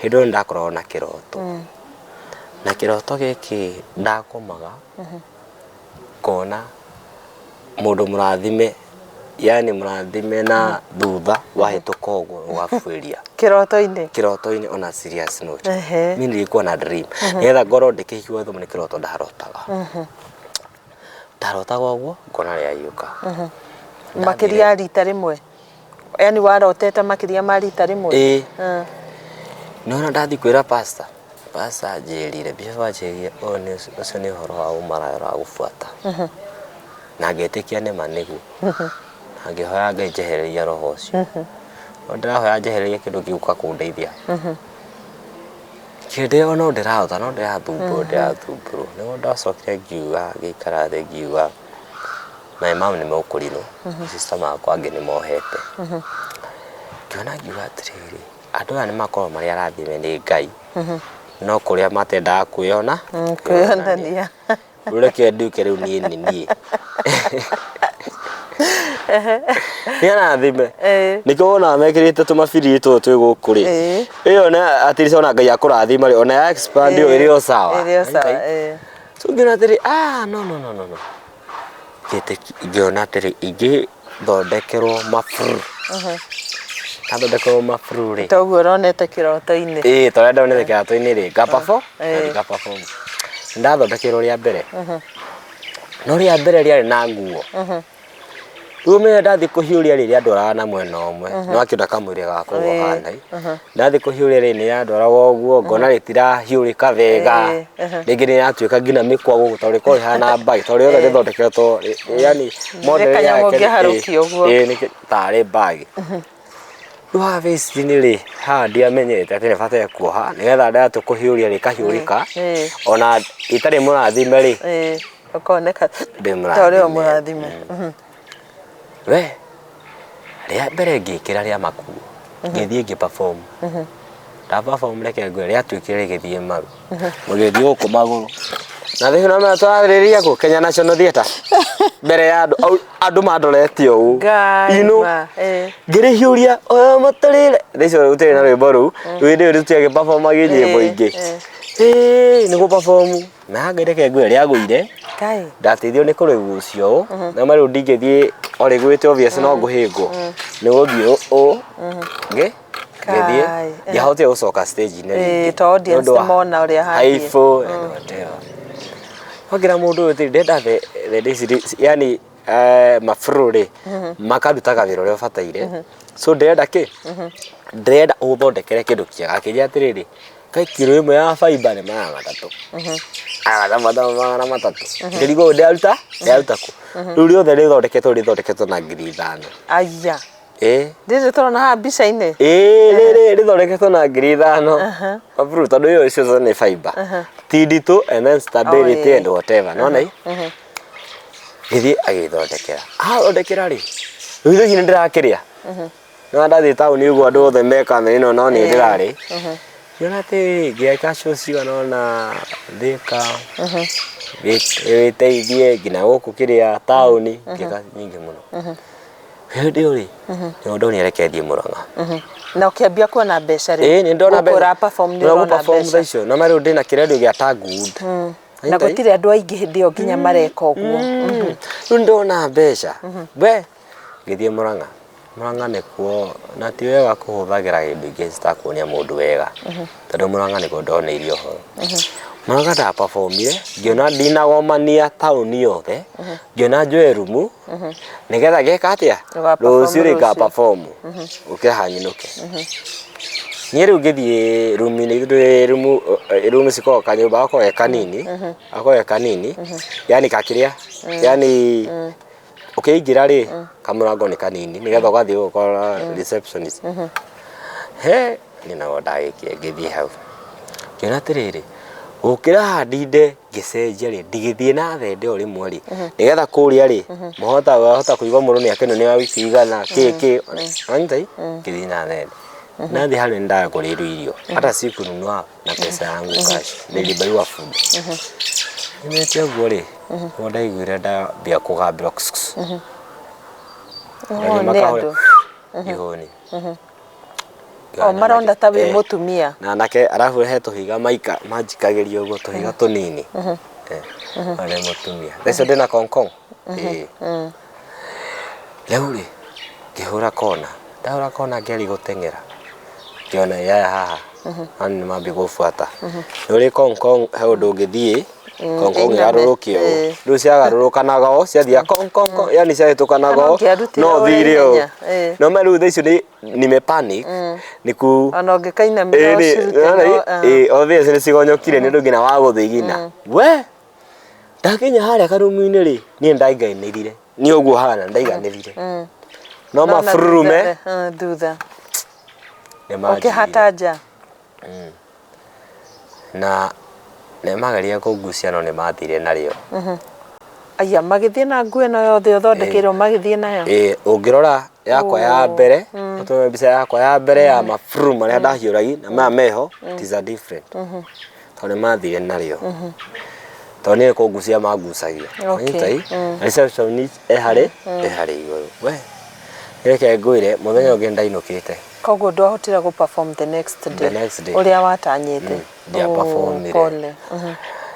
hĩndĩ ĩyo nĩndakoragwo na kĩroto. Na kĩroto gĩkĩ ndakomaga ngona mũndũ mũrathime, yani mũrathime na thutha wahĩtũka ũguo ũgabuĩria. Kĩroto-inĩ? Kĩroto-inĩ on a serious note. Niĩ nilikuwa na dream. Nĩgetha ngorwo ndĩkĩhikiwa gĩthomo nĩ kĩroto ndarotaga. Ndarotaga ũguo ngona rĩaiyũka. Makĩria ya rita rĩmwe? Yani warotete makĩria ma rita rĩmwe? Ĩĩ. Nĩwona ndathiĩ kwĩra pastor, pastor anjĩrire, bishop anjĩrire ũyũ nĩ ũcio nĩ ũhoro wa ũmaraya ũragũbuata. Na ngĩtĩkia nĩma nĩguo. Na ngĩhoya Ngai njehererie roho ũcio. No ndĩrahoya njehererie kĩndũ gĩgũka kũndeithia. Hĩndĩ ĩyo no ndĩrarota no ndĩrathumbũrwo ndĩrathumbũrwo. Nĩguo ndacokire ngiuga ngĩikara thĩ ngiuga my mom nĩ mũkũrinũ, sister makwa angĩ nĩ mohete. Ngĩona ngiuga atĩrĩrĩ, andũ aya nĩ makoragwo marĩ arathime nĩ Ngai, no kũrĩa matendaga kwĩyona, Kwĩyonania. Rĩu reke nduĩke rĩu niĩ nĩ niĩ. Nĩ arathime. Nĩkĩo wonaga mekĩrĩte tũmabiriri tũtũ twĩ gũkũ rĩ. Ĩyo na at least ona Ngai akũrathima rĩ, ona ya expand ĩyo ĩrĩ o sawa. Ĩrĩ o sawa, ĩĩ. So ngĩona atĩrĩ, ah no no no no no. Ngĩona atĩrĩ ingĩthondekerwo mabru. Ndathondekerwo mabru rĩ. Ta ũguo ũronete kĩroto-inĩ. Ĩĩ ta ũrĩa ndonete kĩroto-inĩ rĩ, nga perform, ngathiĩ nga perform. Ndathondekeirwo rĩa mbere. No rĩa mbere rĩarĩ na nguo. Rĩu ũmenye ndathiĩ kũhiũria rĩ rĩandwaraga na mwena ũmwe. Nĩ wakĩona kamwĩrĩ gakwa ũguo kahana ĩ. Ndathiĩ kũhiũria rĩ nĩ yandwaraga ũguo ngona rĩtirahiũrĩka wega. Rĩngĩ nĩ yatuĩka nginya mĩkwa gũkũ tondũ rĩkoragwo rĩhana mbagi tondũ rĩothe rĩthondeketwo yani model Nĩ kanyamũ yake ũngĩharũkia ũguo. Ĩĩ nĩ tarĩ mbagi. Rĩu haha waist-inĩ rĩ, haha ndiamenyete atĩ nĩ bataire kuoha nĩgetha ndatua kũhiũria rĩkahiũrĩka ona itarĩ mũrathime rĩ, Ũkoneka ndĩ ta ũrĩ o mũrathime. Mũrathime. We rĩa mbere ngĩkĩra rĩa makuo ngĩthiĩ ngĩ perform. Nda perform reke ngwĩre rĩatuĩkire rĩgĩthiĩ maru mũgĩthiĩ gũkũ magũrũ na thĩna no twarĩrĩria kũ Kenya National Theatre mbere ya andũ andũ mandorete ũũ. Ngai You know, ma, ĩĩ. Ngĩrĩhiũria ũyũ mũtũrĩre thaa icio gũtirĩ na rwĩmbo rũu rĩu hĩndĩ ĩyo tũtiagĩ perform nyĩmbo ingĩ. Ĩĩ nĩ gũ perform na Ngai reke ngwĩre rĩagũire. Ngai. Ndateithio nĩ kũrĩgucia ũũ na ma rĩu ndingĩthiĩ o rĩgwĩte obvious no ngũhĩngwo nĩ gũthiĩ ũũ ngĩ ngĩthiĩ Kai, eh. ndiahotire gũcoka stage-inĩ Ĩĩ, rĩngĩ to audience Nĩ ũndũ wa nĩmona ũrĩa hathiĩ. haibũ and whatever. Wongera mũndũ ũyũ atĩrĩ ndenda thende ici yani mabro rĩ makarutaga wĩra ũrĩa ũbataire, so ndĩrenda kĩ ndĩrenda ũthondekere kĩndũ kĩega. Akĩnjĩra atĩrĩrĩ, kaĩ kiro ĩmwe ya fiber nĩ 300, 300. Ngĩrigwo ndĩraruta ndĩraruta kũ? Rĩu rĩothe rĩthondeketwo rĩthondeketwo na 5,000. Aya. Ĩĩ. Rĩrĩ tũrona haha mbica-inĩ? Ĩĩ rĩrĩ rĩthondeketwo na 5,000. Maburu tondũ ĩyo icio nĩ fiber. Ti nditũ and then stability and whatever. Nĩwona ĩ? Ngĩthiĩ agĩthondekera. Athondekera rĩ, rĩu ithe nĩ ndĩrakĩrĩa. Nĩwona ndathiĩ taũni ũguo andũ othe me kamera ĩno no niĩ ndĩrarĩ. Ngĩona atĩrĩrĩ, ngĩaka show cigana ũna Thĩka, wĩteithie nginya gũkũ kĩrĩa taũni, ngĩka nyingĩ mũno. Hĩndĩ ĩyo rĩ, nĩho ndonire reke thiĩ Mũrang'a. Na ũkĩambia kuona mbeca rĩ? Ĩĩ nĩ ndona mbeca. Gũkũ ũra perform nĩ ũrona perform thaa mbeca. icio. Na ma rĩu ndĩna kĩrendio gĩa Tagwood. Na gũtirĩ andũ aingĩ hĩndĩ ĩyo nginya mareka ũguo. Rĩu ndona mbeca. We ngĩthiĩ Mũrang'a. Mũrang'a nĩkuo, na ti wega kũhũthagĩra indo ingĩ citakuonia mũndũ wega, tondũ Mũrang'a nĩkuo ndoneirio ũhoro. Mũrang'a nda perform ire, ngĩona ndinagomania taũni yothe, ngĩona njoe rumu, nĩgetha ngeka atĩa? Ũga perform Rũciũ rĩ nga rũciũ. perform, gũkĩra haha nyinũke. Niĩ rĩu ngĩthiĩ rumu-inĩ, ithuĩ twĩ rumu, rumu cikoragwo kanyũmba gakoragwo ge kanini, gakoragwo ge kanini, yani kakĩrĩa, yani ũkĩingĩra rĩ kamũrango nĩ kanini nĩgetha ũgathiĩ ũgakora receptionist. He niĩ naguo ndagĩkire ngĩthiĩ hau ngĩona atĩrĩrĩ, gũkĩra haha ndinde ngĩcenjia rĩ, ndigĩthiĩ na thende o rĩmwe rĩ, nĩgetha kũrĩa rĩ mũhota wahota kũigua mũndũ nĩ akenio nĩ wa wiki igana kĩ kĩ wanyita ĩ ngĩthiĩ na thende nathiĩ harĩa nĩ ndagũrĩirwo irio hata sikununua na pesa yangu cash, nilibuyiwa food. Nyumĩte ũguo rĩ, nĩguo ndaiguire ndambia kũgambĩrwo Oh, nĩ andũ. Ihũni. O maronda ta wĩ mũtumia. Na anake arabu he tũhiga maika manjikagĩria ũguo tũhiga tũnini. Eh, nĩ mũtumia. Thaa icio ndĩna kongkong. Ĩĩ. Rĩu rĩ, ngĩhũra kona. Ndahũra kona ngeri gũteng'era. Ngĩona yaya haha. Ani nĩ mambia gũbuata. Nĩ ũrĩ kongkong he ũndũ ũngĩthiĩ kongkong ĩiname. ĩgarũrũke ũũ. Rĩu ciagarũrũkanaga ũũ, ciathia kong kong kong, yani ciahĩtũkanaga Kana ũũ, ũngĩarutire no ũrĩa thire ũũ. ihenya, ĩĩ. No ma rĩu thaa icio nĩ nime panic nĩ ku Ona ũngĩkainamĩrĩra Ĩĩ, nĩ- ũcirute nĩwona no, ĩ- ah. ĩĩ, obvious nĩ cigonyokire nĩ ũndũ nginya wa gũthigina we ndakinya harĩa karumu-inĩ rĩ niĩ ndaiganĩrire niĩ ũguo hana ndaiganĩrire no No na mabururume thutha, thutha. nĩ manjigire. Ũkĩhata nja. Na nĩ mageria kũngucia no nĩ mathire narĩo. Aya magĩthiĩ na nguo ĩno yothe ũthondekeirwo magĩthiĩ nayo. Ĩĩ ũngĩrora yakwa ya mbere ũtũme mbica yakwa ya mbere ya maburu marĩa ndahiũragi na maya meho it is a different tondũ nĩ mathire narĩo tondũ niĩ kũngucia mangucagia. Wanyita ĩ? Na receptionist e harĩ e harĩ igũrũ we reke ngwĩre mũthenya ũngĩ ndainũkĩte. Koguo ndwahotire gũ perform the next day. The next day. Ũrĩa watanyĩte. Ndia performire. Pole.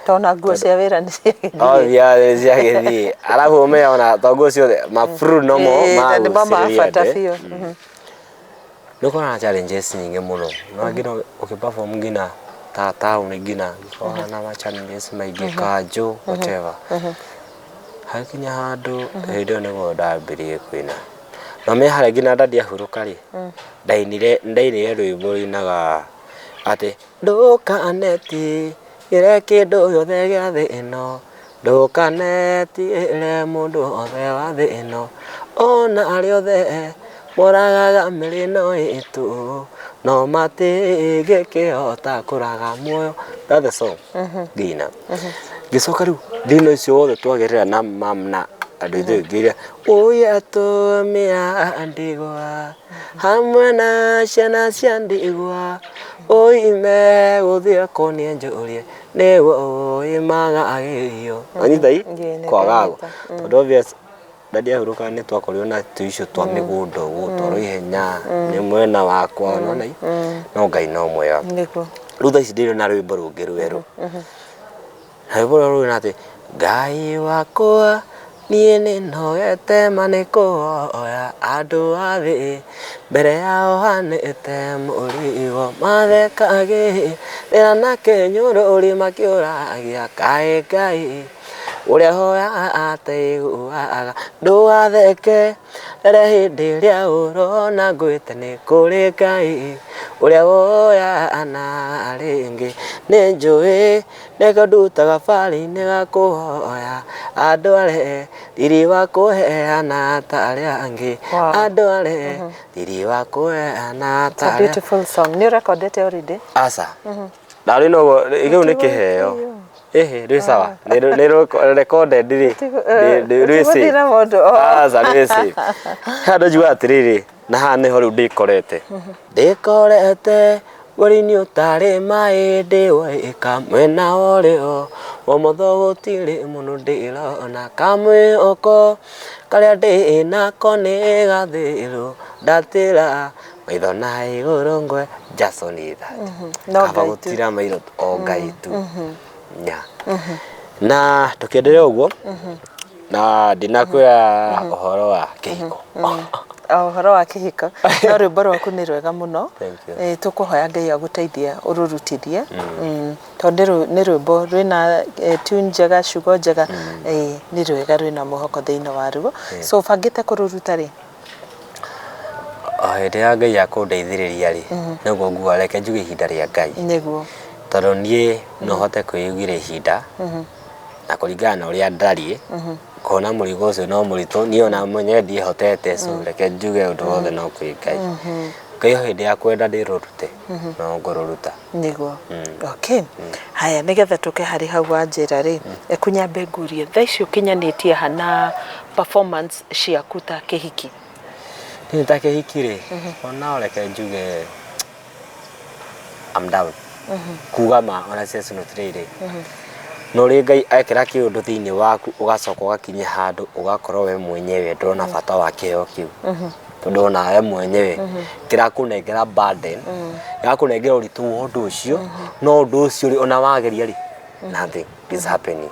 Tondũ na nguo cia wĩra nĩ ciagĩthiĩ. Oh, yeah, ciagĩthiĩ. Arabu ũmenye ona to nguo ciothe maburu nomo Ĩĩ, na nĩmo ma magucĩrĩria bata andũ. biũ. Nĩ ũkoraga na challenges nyingĩ mũno. No nginya ũkĩ perform nginya ta town nginya ũkoragwo na ma challenges maingĩ kanjũ whatever. Hakinya handũ hĩndĩ ĩyo nĩguo ndambirie kũina. Na me harĩa nginya ndadi ahurũka rĩ, ndainire ndainire rwĩmbo rũinaga atĩ ndũkanetigĩre kĩndũ gĩothe gĩa thĩ ĩno, ndũkanetigĩre mũndũ wothe wa thĩ ĩno, ona arĩa othe moragaga mĩrĩ ĩno itũ, no matingĩkĩhota kũraga muoyo. That's the song ngĩina. Ngĩcoka rĩu thĩna ũcio wothe twagerera na mam na andũ ithuĩ ngĩira ũyũ atumia a ndigwa hamwe na ciana cia ndigwa oime gũthiĩ kũnie njũrie nĩguo ũimaga agĩrio. Wanyita i? Ĩĩ, nĩ Kwaga ndanyita. tondũ obvious ndadi ahurũka nĩ twakorirwo na tũicio twa mĩgũnda ũguo twarwo ihenya nĩ mwena wakwa nĩwona i? No Ngai no mwega. Nĩguo. Rĩu thaa ici ndĩrĩ na rwĩmbo rũngĩ rwerũ. Na rwĩmbo rũrũ rwĩna atĩ Ngai wakwa niĩ nĩ nogete ma nĩ kũhoya andũ a thĩ mbere yao hanĩte mũrigo mathekagĩrĩra na kĩnyũrũri makĩũragia kaĩ Ngai ũrĩa hoyaga ataiguaga ndũgatheke rere hĩndĩ ĩrĩa ũrona ngwĩte nĩ kũrĩ Ngai ũrĩa woyaga na rĩngĩ nĩ njũĩ nĩkĩo ndutaga barĩ-inĩ ga kũhoya andũ arĩa riri wa kũheana ta arĩa angĩ andũ arĩa riri wa kũheana It's ta a arĩa beautiful song. Nĩ ũrekondete already? Aca. Ndarĩ noguo rĩu nĩ kĩheo. Ĩhĩ rwĩ sawa. Nĩ recorded rĩ. Rwĩ safe. Ũtigũthiĩ na mũndũ. Aca rwĩ safe. Haha njugaga atĩrĩrĩ na haha nĩho rĩu ndĩkorete. Ndĩkorete bũrũri-inĩ ũtarĩ maĩ ndĩwoika mwena wa ũrĩo ũmotho gũtirĩ mũndũ ndĩrona kamwĩhoko karĩa ndĩnako nĩ gathĩrũ ndatĩra maitho na igũrũ ngwe just only that. No Kaba Ngai tu. gũtira maitho o Ngai tu. Nya. Na tũkĩenderea ũguo na ndinakwĩra ũhoro wa kĩhiko. O ũhoro wa kĩhiko no rwĩmbo rwaku nĩ rwega mũno. Thank you. Tũkũhoya Ngai agũteithie ũrũrutithie tondũ nĩ rwĩmbo rwĩna tune njega ciugo njega nĩ rwega rwĩna mwĩhoko thĩinĩ waruo. So ũbangĩte kũrũruta rĩ? O hĩndĩ ya Ngai akũndeithĩrĩria rĩ nĩguo nguga reke njuge ihinda rĩa Ngai. Nĩguo. Tondũ niĩ no hote kwĩyugĩra ihinda na kũringana na ũrĩa ndariĩ kuona mũrigo ũcio no mũritũ niĩ ona mwenyewe ndiĩhotete so reke njuge ũndũ wothe no kwĩ Ngai. Ngai o hĩndĩ ya kwenda ndĩrũrute no ngũrũruta. Nĩguo. Okay. Haya nĩgetha tũke harĩ hau wanjĩra rĩ eku nyambe ngũrie thaa ici ũkinyanĩtie ha na performance ciaku ta kĩhiki? Niĩ ta kĩhiki rĩ ona reke njuge I'm down. Kuga ma ona Session 3 rĩ no rĩ Ngai ekĩra kĩũndũ thĩinĩ waku ũgacoka ũgakinya handũ ũgakorwo we mwenyewe ndũrona bata wa kĩheo kĩu. Tondũ onawe mwenyewe kĩrakũnengera burden, gĩrakũnengera ũritũ wa ũndũ ũcio, no ũndũ ũcio rĩ, ona wageria rĩ, nothing is happening.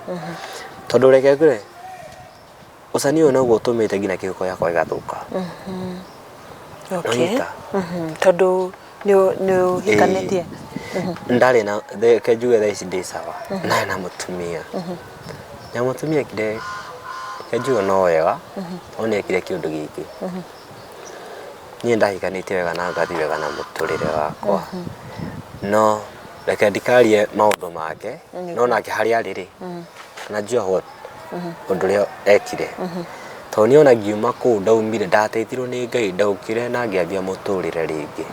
Tondũ reke ngwĩre, ũcani ũyũ noguo ũtũmĩte nginya kĩhuko gĩakwa gĩgathũka. Nĩwanyita? Tondũ nĩ ũhikanĩtie? Ndarĩ na, reke njuge thaa ici ndĩ sawa, ndarĩ na mũtumia. Na mũtumia ekire, reke njuge no wega, no nĩ ekire kĩũndũ gĩkĩ. Niĩ ndahikanĩtie wega na ngathiĩ wega na mũtũrĩre wakwa. No reke ndikarie maũndũ make, no nake harĩa arĩ rĩ, najua what ũndũ ũrĩa ekire. Tondũ niĩ ona ngiuma kũu ndaumire, ndateithirwo nĩ Ngai, ndaũkire na ngĩambia mũtũrĩre rĩngĩ.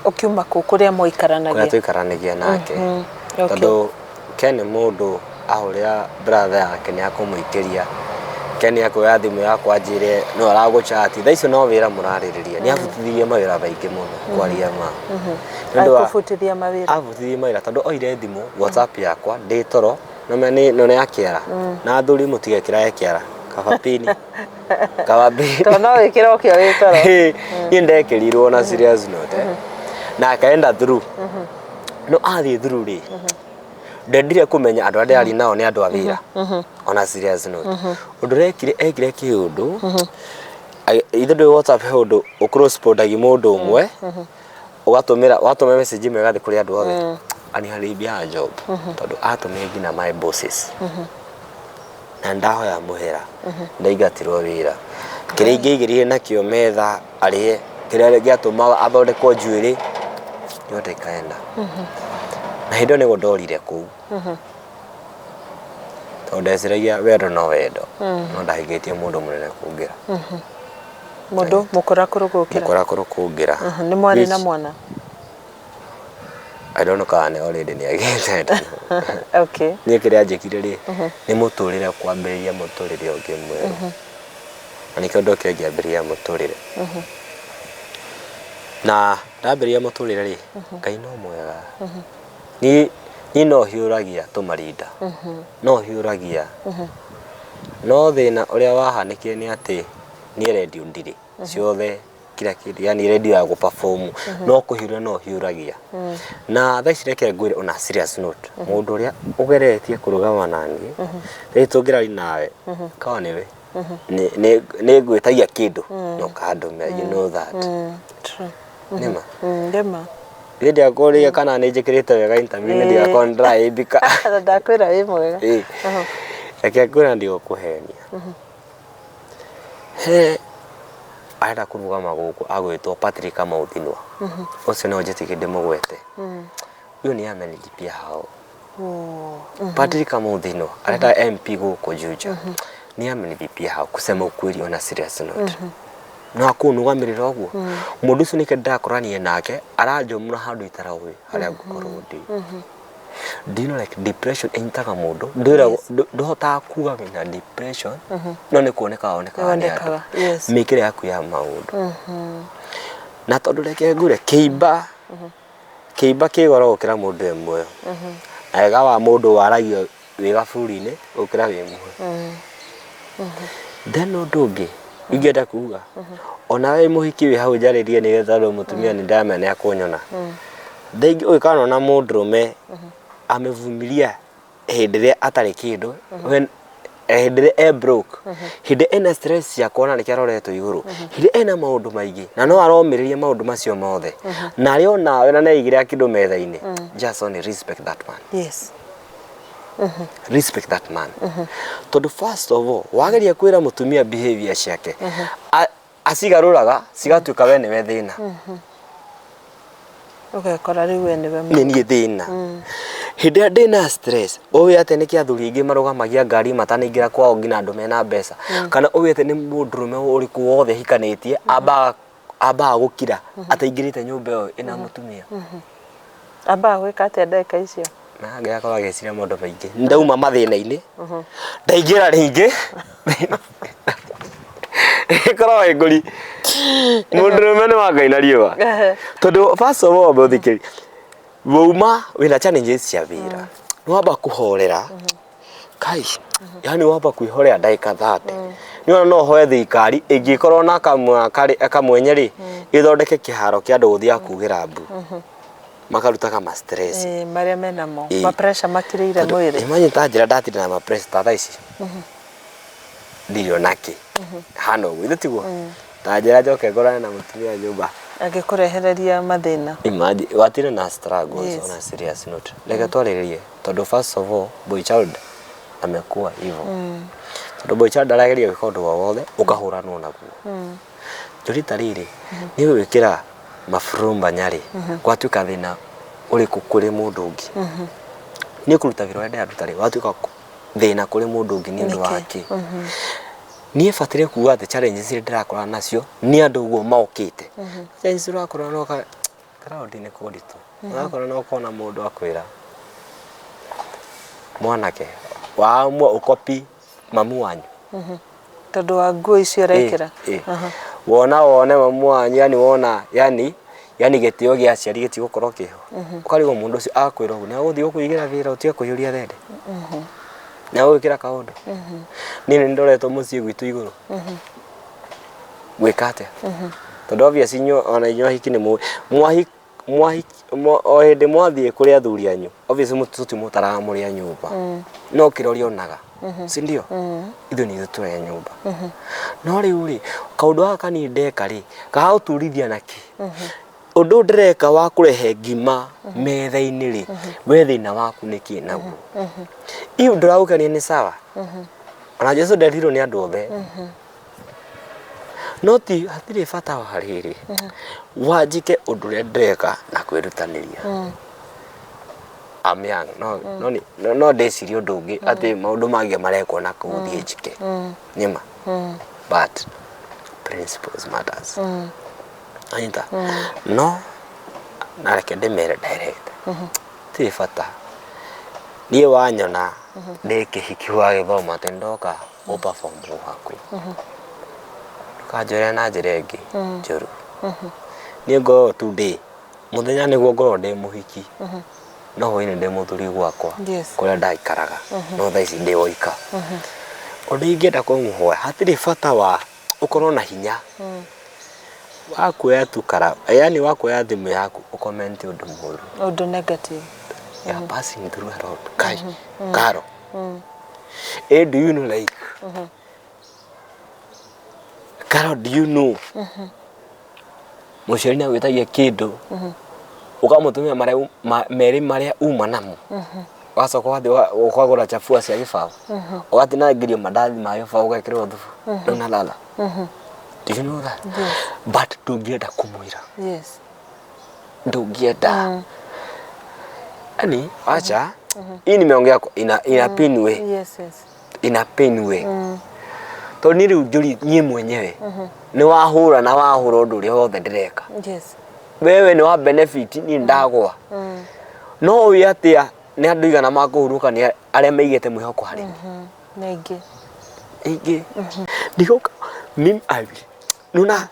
Ũkiuma kũ kũrĩa Kũrĩa mwaikaranagia? tũikaranagia nake. Tondũ Ken nĩ mũndũ ahũrĩra brother yake nĩ akũmũikĩria. Ken akuoya thimũ yakwa anjĩre no aragũ chat. Thaa icio no wĩra mũrarĩrĩria. Nĩ abutithirie mawĩra maingĩ mũno kwaria ma. Nĩ ũndũ wa Akũbutithia mawĩra? Abutithirie mawĩra tondũ oire thimũ WhatsApp yakwa ndĩ toro no nĩ no nĩ ya kĩara. Na athuri mũtigekĩrage kĩara. Kaba pini. Kaba pini. Tondũ no wĩkĩre ũkĩo wĩ toro. Niĩ ndekĩrirwo na serious note. Na akaenda through. No athiĩ through rĩ, ndendire kũmenya andũ arĩa ndĩrari nao nĩ andũ a wĩra. On a serious note. Ũndũ ũrĩa ekire, ekire kĩũndũ, ithe ndũĩ WhatsApp he ũndũ ũkũrespondagia mũndũ ũmwe, ũgatũmĩra, watũma message ĩmwe ĩgathiĩ kũrĩ andũ othe. Aniharibia job. Tondũ atũmire nginya my bosses. Na ndahoya mũhera. Ndaingatirwo wĩra. Kĩrĩa ingĩaigĩrĩire nakĩo metha arĩe, kĩrĩa gĩatũmaga athondekwo njuĩrĩ, yote ikaenda. Na hĩndĩ ĩyo nĩguo ndorire kũu. Tondũ ndeciragia wendo no wendo. No ndahikĩtie mũndũ mũnene kũngĩra. Mũndũ mũkũrakũrũ gũkĩra? Mũkũrakũrũ kũngĩra. Nĩ mwarĩ na mwana? I don't know kana nĩ already nĩ agĩte. Niĩ kĩrĩa anjĩkire rĩ, nĩ mũtũrĩre kwambĩrĩria mũtũrĩre ũngĩ mwerũ. Na nĩkĩo ndokire ngĩambĩrĩria mũtũrĩre. Na ndambĩrĩria mũtũrĩre rĩ, Ngai no mwega. Niĩ niĩ no hiũragia tũmarinda. No hiũragia. No thĩna ũrĩa wahanĩkire nĩ atĩ niĩ redio ndirĩ. Ciothe kila kĩndũ, yani redio ya gũ perform no kũhiũra no hiũragia. Na thaa ici reke ngwĩre on a serious note, mũndũ ũrĩa ũgeretie kũrũgama naniĩ, rĩu tũngĩraria nawe, kawa nĩwe, nĩ ngwĩtagia kĩndũ na ũkandũmĩra, you know that. Nĩma? Nĩma. Niĩ ndiakũria kana nĩ njĩkĩrĩte wega interview-inĩ ndigakorwo nĩ ndĩraĩmbika. Ndakwĩra wĩ mwega. Reke ngwĩre na ndigũkũhenia. He arenda kũrũgama gũkũ agwĩtwo Patrick Kamau Thinwa. Ũcio no njĩtĩkie ndĩmũgwete. Huyo ni amenilipia hao. Patrick Kamau Thinwa arenda MP gũkũ Juja. Ni amenilipia hao kusema ukweli on a serious note. No akũnũgamĩrĩra ũguo. Mũndũ ũcio nĩkĩo ndĩrakorania nake aranjũmũra handũ itaroĩ harĩa ngũkorwo ndĩ. Do you know like depression ĩnyitaga mũndũ ndũhotaga kuga wĩna depression no nĩ kuoneka wonekaga nĩ andũ. Mĩkĩre yaku ya maũndũ. Na tondũ reke ngwĩre kĩimba kĩimba kĩ goro gũkĩra mũndũ e muoyo. Na wega wa mũndũ waragio wĩ gaburi-inĩ gũkĩra wĩ muoyo. Then ũndũ ũngĩ ingĩenda kuga, ona wĩ mũhiki wĩ hau njarĩrie nĩgetha tondũ mũtumia nĩ ndamenya nĩ akũnyona. Thaa ingĩ ũngĩkanona na mũndũrũme amevumilia hĩndĩ ĩrĩa atarĩ kĩndũ, when hĩndĩ ĩrĩa e broke, hĩndĩ ena stress cia kuona nĩkĩo aroretwo igũrũ, hĩndĩ ena maũndũ maingĩ na no aromĩrĩria maũndũ macio mothe, na arĩ o nawe na nĩaigĩrĩra kĩndũ metha-inĩ, just only respect that man. Respect that man. Tondũ first of all, wageria kwĩra mũtumia behavior ciake, acigarũraga cigatuĩka we nĩwe thĩna. Ũgekora rĩu we nĩwe nĩ niĩ thĩna. Hĩndĩ ĩrĩa ndĩna stress, ũĩ atĩ nĩkĩ athuri aingĩ marũgamagia ngari matanaingĩra kwao nginya andũ mena mbeca, kana ũĩ atĩ nĩ mũndũrũme ũrĩkũ wothe hikanĩtie ambaga gũkira ataingĩrĩte nyũmba ĩyo ĩna mũtumia. Ambaga gwĩka atĩa ndagĩka icio? Na agakorwo agĩciria maũndũ maingĩ. Ndauma mathĩna-inĩ, ndaingĩra rĩngĩ ĩkoragwo ĩ ngũri. Mũndũrũme nĩ wa Ngai na riũa. Tondũ first of all mũthikĩri, wauma wĩna challenges cia wĩra, nĩ wamba kũhorera, kai, yani wamba kwĩhorera ndagĩka 30. Nĩ ona no hoe thirikari ĩngĩkorwo na kamwenye rĩ, ĩthondeke kĩharo kĩa andũ gũthiaga kugĩra mbu, makarutaga ma stress. Ĩĩ, marĩa menamo. Ĩĩ. Ma pressure makĩrĩire mwĩrĩ. Imagine ta njĩra ndatinda na ma pressure ta thaa ici ndirĩ ona kĩ hana ũguo, ithe tiguo? Ta njĩra njoke ngorane na mũtumia nyũmba. Angĩkũrehereria mathĩna. Imagine watinda na struggles. Yes. On a serious note, reke twarĩrĩrie, tondũ first of all, boy child amekuwa hivyo tondũ boy child arageria gwĩka ũndũ o wothe ũkahũranwo naguo. Njũri ta rĩrĩ, nĩ gwĩkĩra mafurumba nyarĩ gwatuĩka thĩna ũrĩkũ kũrĩ mũndũ ũngĩ? Nĩ kũruta wĩra ũrĩa ndĩraruta rĩ, watuĩka thĩna kũrĩ mũndũ ũngĩ nĩ ũndũ wa Nĩkĩ? kĩ? Niĩ bataire kuga atĩ challenges iria ndĩrakorana nacio nĩ andũ ũguo mokĩte. Challenges ũrakora no ka crowd nĩ kũritũ, ũrakora no ũkona mũndũ akwĩra, "Mwanake, waamua ũkopi mamu wanyu." Tondũ wa nguo icio ũrekĩra. Ĩ, ĩ. Wona wone mamu wanyu, yani wona yani gĩtĩo gĩa aciari gĩtigũkorwo kĩho. Ũkarigwo mũndũ ũcio akwĩra ũguo nĩ agũthiĩ gũkũigĩra wĩra ũtige kũiyũria thende, nĩ agũgwĩkĩra kaũndũ. Niĩ nĩ ndoretwo mũciĩ gwitũ igũrũ gwĩka atĩa, tondũ obvious inyuĩ, ona inyuĩ ahiki nĩ mũĩ o hĩndĩ mwathiĩ kũrĩ athuri anyu, obviously tũtimũtaraga mũrĩ a nyũmba, no kĩrĩa ũrĩonaga, si ndio? Ithuĩ nĩ ithuĩ tũrĩ a nyũmba, no rĩu rĩ, kaũndũ gaka kanini ndeka rĩ, kagagũturithia na kĩ? Ũndũ ũyũ ndĩreka wa kũrehe ngima metha-inĩ rĩ, we thĩna waku nĩ kĩ naguo? Iyo ndũragũkenia nĩ sawa. Ona Jesu nderirwo nĩ andũ othe, no ti hatirĩ bata wa rĩrĩ wanjĩke ũndũ ũrĩa ndĩreka na kwĩrutanĩria. I'm young, no ndĩcirie ũndũ ũngĩ atĩ maũndũ mangĩ marekwo na kũu thiĩ njike nĩma, but principles matters. Anyita no na reke ndĩmere direct, tirĩ bata niĩ wanyona ndĩ kĩhiki wa gĩthomo atĩ ndoka gũ perform gwaku, ndũkanjũre na njĩra ĩngĩ njũru. Niĩ ngoragwo tu ndĩ mũthenya nĩguo ngorwo ndĩ mũhiki, no hwainĩ ndĩ mũthuri gwakwa kũrĩa ndaikaraga, no thaa ici ndĩ woika. Ũndũ ingĩenda kũmũhoya, hatirĩ bata wa ũkorwo na hinya wa kuoya tu kara, yani wa kuoya thimũ yaku ũcomment ũndũ mũru. Ũndũ negative. You are passing through a lot. Kai karo, eh, do you know, like, Karo, do you know mũciari nĩ agwĩtagia kĩndũ, ũkamũtũmĩra marĩa merĩ marĩa uma namo, ũgacoka ũgathiĩ ũkagũra chafua cia gĩbaũ, ũgatinangĩrio mandathi ma gĩbaũ, ũgekĩrwo thubu, rĩu nalala. Do you know that? But ndũngĩenda kũmwĩra. Ndũngĩenda, yani acha hii nimeongea ina pain way. Ina pain way, tondũ niĩ rĩu njũri niĩ mwenyewe nĩ wahũra na wahũra ũndũ ũrĩa wothe ndĩreka. Wewe nĩ wa benefit, niĩ ndagwa. No ũĩ atĩa nĩ andũ igana makũhurũka nĩ arĩa maigĩte mwĩhoko harĩ niĩ? Nĩ aingĩ. Ingĩ ndigoka mimi, I will nuna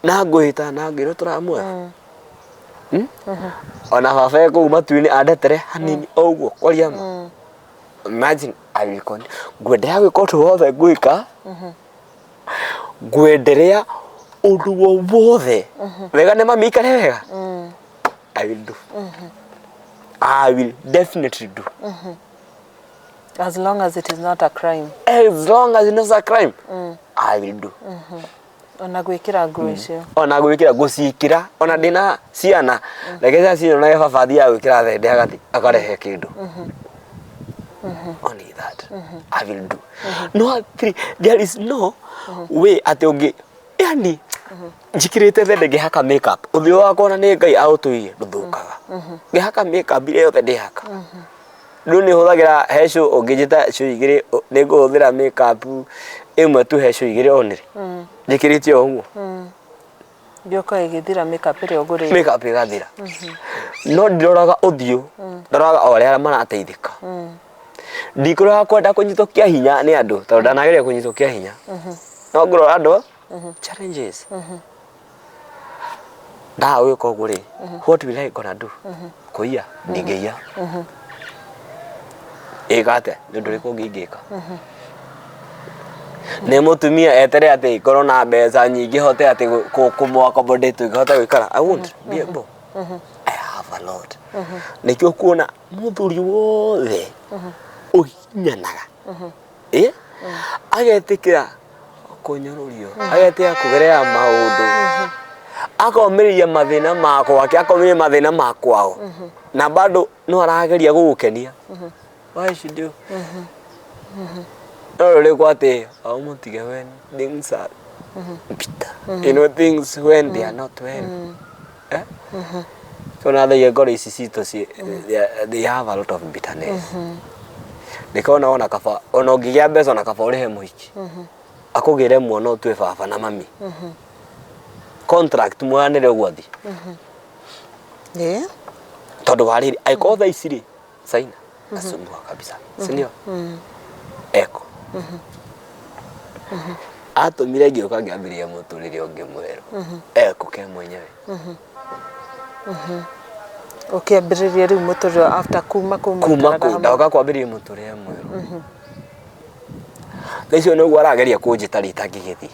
na ngwĩta na ngĩrwo tũramuoya. Ona baba e kũu matu-inĩ andetere hanini o ũguo kwaria ma. Imagine, I will continue ngwenderea gwĩka ũndũ wothe ngwĩka, ngwenderea ũndũ o wothe wega nĩ mami ikare wega. I will do, I will definitely do. As long as it is not a crime. As long as it's not a crime, I will do. Ona gwĩkĩra nguo icio. Ona gwĩkĩra ngũciĩkĩra, ona ndĩna ciana, reke ciana cionage baba athiaga gwĩkĩra thende, agathi akarehe kĩndũ. Only that I will do. No hatirĩ, there is no way atĩ ũngĩ, yani njikĩrĩte thende ngĩhaka makeup, ũthiũ wakwa ona nĩ Ngai aũtũirie ndũthũkaga ngĩhaka makeup iria yothe ndĩhaka. Rĩu nĩ hũthagĩra he show, ũngĩnjĩta show igĩrĩ, nĩ ngũhũthĩra makeup ĩmwe tu he show igĩrĩ only, njĩkĩrĩte o ũguo. Gĩũka ĩgĩthira makeup ĩrĩa ũgũrĩte. Makeup ĩgathira, no ndiroraga ũthiũ, ndoraga o arĩa marateithĩka. Ndikũroraga kwenda kũnyitwo kĩa hinya nĩ andũ, tondũ ndanageria kũnyitwo kĩa hinya, no ngũrora andũ challenges. Ndaga gwĩka ũguo rĩ, what will I gonna do? Kũiya ndingĩiya, ĩka atĩa? Nĩ ũndũ ũrĩkũ ũngĩ ingĩka? Nĩ mũtumia etere atĩ ngorwo na mbeca nyingĩ hote atĩ kũmũ accommodate ngĩhote gũikara. I won't be able. I have a lot. Nĩkĩo kuona mũthuri wothe ũhinyanaga ĩ agetĩkĩra kũnyũrũrio, agetĩkĩra kũgerera maũndũ, akomĩrĩria mathĩna ma gwake, akomĩrĩria mathĩna ma kwao, na bado no arageria gũgũkenia. Why should you? No rũrĩkũ atĩ aũmũtige when things are bitter. Things when they are not well. Eh? So na thaia ngoro ici citũ they have a lot of bitterness. Nĩkĩo ona kaba ona ũngĩgĩa mbeca ona kaba ũrĩhe mũhiki. Akũgĩre mwana ũtue baba na mami. Contract mwanĩre ũguo thi. Tondũ wa rĩrĩ angĩkorwo thaa ici rĩ Saina asumbua kabisa. Si ndio? Eko. Atũmire ngĩũka ngĩambĩrĩria mũtũrĩre ũngĩ mwerũ. Eko ke mwenyewe. Ũkĩambĩrĩria rĩu mũtũrĩre after kuma kũu Kuma mũikaraga kũu hamwe. ndoka kwambĩrĩria mũtũrĩre mwerũ. Thaa icio nĩguo arageria kũnjĩta rita ngĩgĩthiĩ.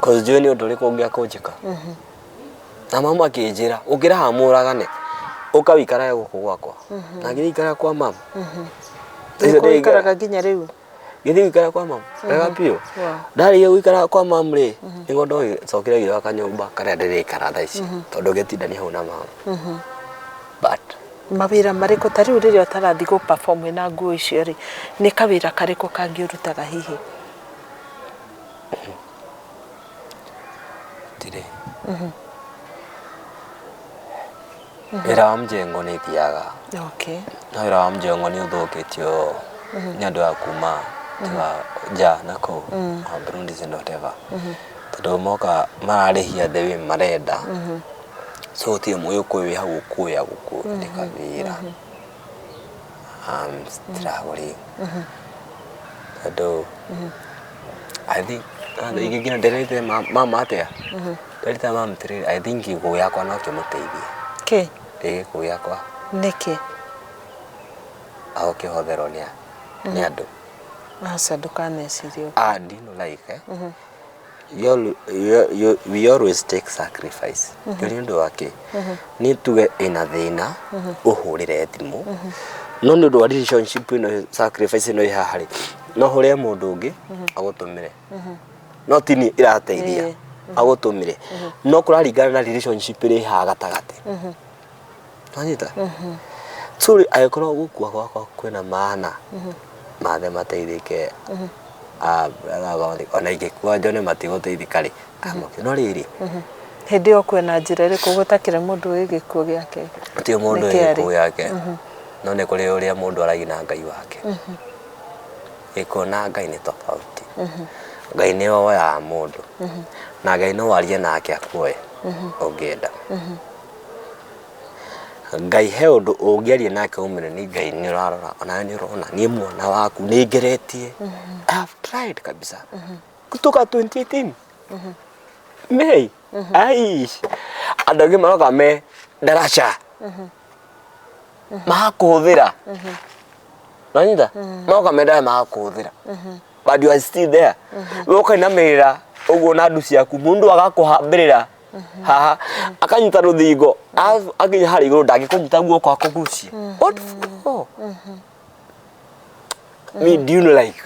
Cause njũĩ nĩ ũndũ ũrĩkũ ũngĩa kũnjĩka. Na mama akĩnjĩra ũngĩra haha mũragane ũka wĩikarage gũkũ gwakwa. Na ngĩthiĩ ikara kwa mama. Thaa icio Nĩkuo ũikaraga ndĩikara- nginya rĩu? Ngĩthiĩ gũikara kwa mama wega biũ. Ndarĩkia gũikara kwa mama rĩ, nĩguo ndocokire ngĩoya kanyũmba karĩa ndĩraikara thaa ici tondũ ngĩtindania hau na mama. But Mawĩra marĩkũ ta rĩu rĩrĩa ũtarathiĩ gũ perform wĩna nguo icio rĩ, nĩ kawĩra karĩkũ kangĩ ũrutaga hihi? Ndirĩ. Wĩra wa mjengo nĩ thiaga. No wĩra wa mjengo nĩ ũthũkĩtio nĩ andũ a kuma tiga nja na kũu Burundi and whatever. Tondũ moka mararĩhia the way marenda. So gũtirĩ mũgĩkũyũ wĩ hau ũkũya gũkũandĩka wĩra. I'm struggling. Tondũ I think ingĩ nginya ndĩrĩte mama atĩa? Ndĩrĩte mama atĩrĩrĩ, I think gĩkuũ gĩakwa no kĩmũteithie. Kĩ? Ĩ gĩkuũ gĩakwa. Nĩkĩ? Agũkĩhotherwo nĩ nĩ andũ. Aca ndũkanecirie ũguo. Ah, do you know like eh? You, you, you, we always take sacrifice. Nĩ ũndũ wa kĩ? Nĩ tuge ĩna thĩna ũhũrĩre thimũ no nĩ ũndũ wa relationship ĩno sacrifice ĩno ĩ haha rĩ no hũrĩre mũndũ ũngĩ agũtũmĩre no ti niĩ ĩrateithia agũtũmĩre no kũraringana na relationship ĩrĩa ĩ haha gatagatĩ. Wanyita? So rĩ angĩkorwo gũkua gwakwa kwĩna maana mathe mateithĩke, ah, brother wakwa mateithĩke, ona ingĩkua njone matigũteithĩka rĩ, I'm okay. No rĩrĩ Hĩndĩ ĩyo kwĩna njĩra ĩrĩkũ gũtakĩrĩ mũndũ wĩ gĩkuũ gĩake? Gũtirĩ mũndũ wĩ Nĩkĩ arĩ? gĩkuũ gĩake no nĩ kũrĩ ũrĩa mũndũ aragia na Ngai wake. Gĩkuũ na Ngai nĩ tofauti. Ngai nĩwe woyaga mũndũ na Ngai no warie nake akuoe ũngĩenda. Ngai he ũndũ ũngĩaria nake ũmwĩre nĩ Ngai nĩ ũrarora onawe nĩ ũrona niĩ mwana waku nĩ ngeretie. I have tried kabisa. Kutoka 2018 May. Ai. Andũ angĩ maroka me ndaraca. Makũhũthĩra. Nanyita? Maroka me ndaraca makũhũthĩra. But you are still there. We ũkainamĩrĩra ũguo na ndu ciaku mũndũ agakũhambĩrĩra haha akanyita rũthingo akinya harĩa igũrũ ndangĩkũnyita guoko akũgucie. What for? Me, do you know like?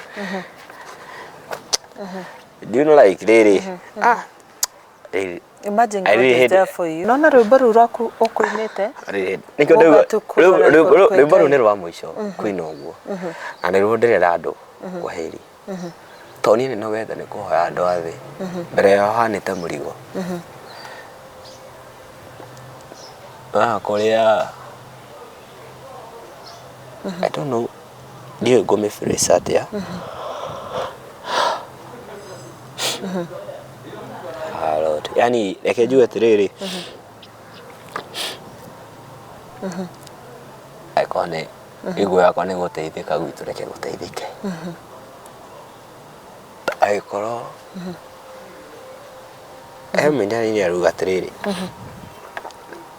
Do you know like rĩrĩ? Ah, rĩrĩ. Imagine I God really is hate there for you. Nona rwĩmbo rũu rwaku ũkũinĩte Rĩrĩ, nĩkĩo ndauga Ũgatukũra igũrũ kwĩ rwĩmbo rũu Ngai. nĩ rwa mũico kũina ũguo na nĩruo ndĩrera andũ kwa heri tondũ niĩ nĩnogete nĩ kũhoya andũ a thĩ mbere yao hanĩte mũrigo na kũrĩa I don't know ndiũĩ ngũmĩ phrase atĩa. Ah, Lord. Yani reke njuge atĩrĩrĩ angĩkorwo nĩ iguo yakwa nĩ gũteithĩka gwitũ reke gũteithĩke angĩkorwo he mũini arainire arauga atĩrĩrĩ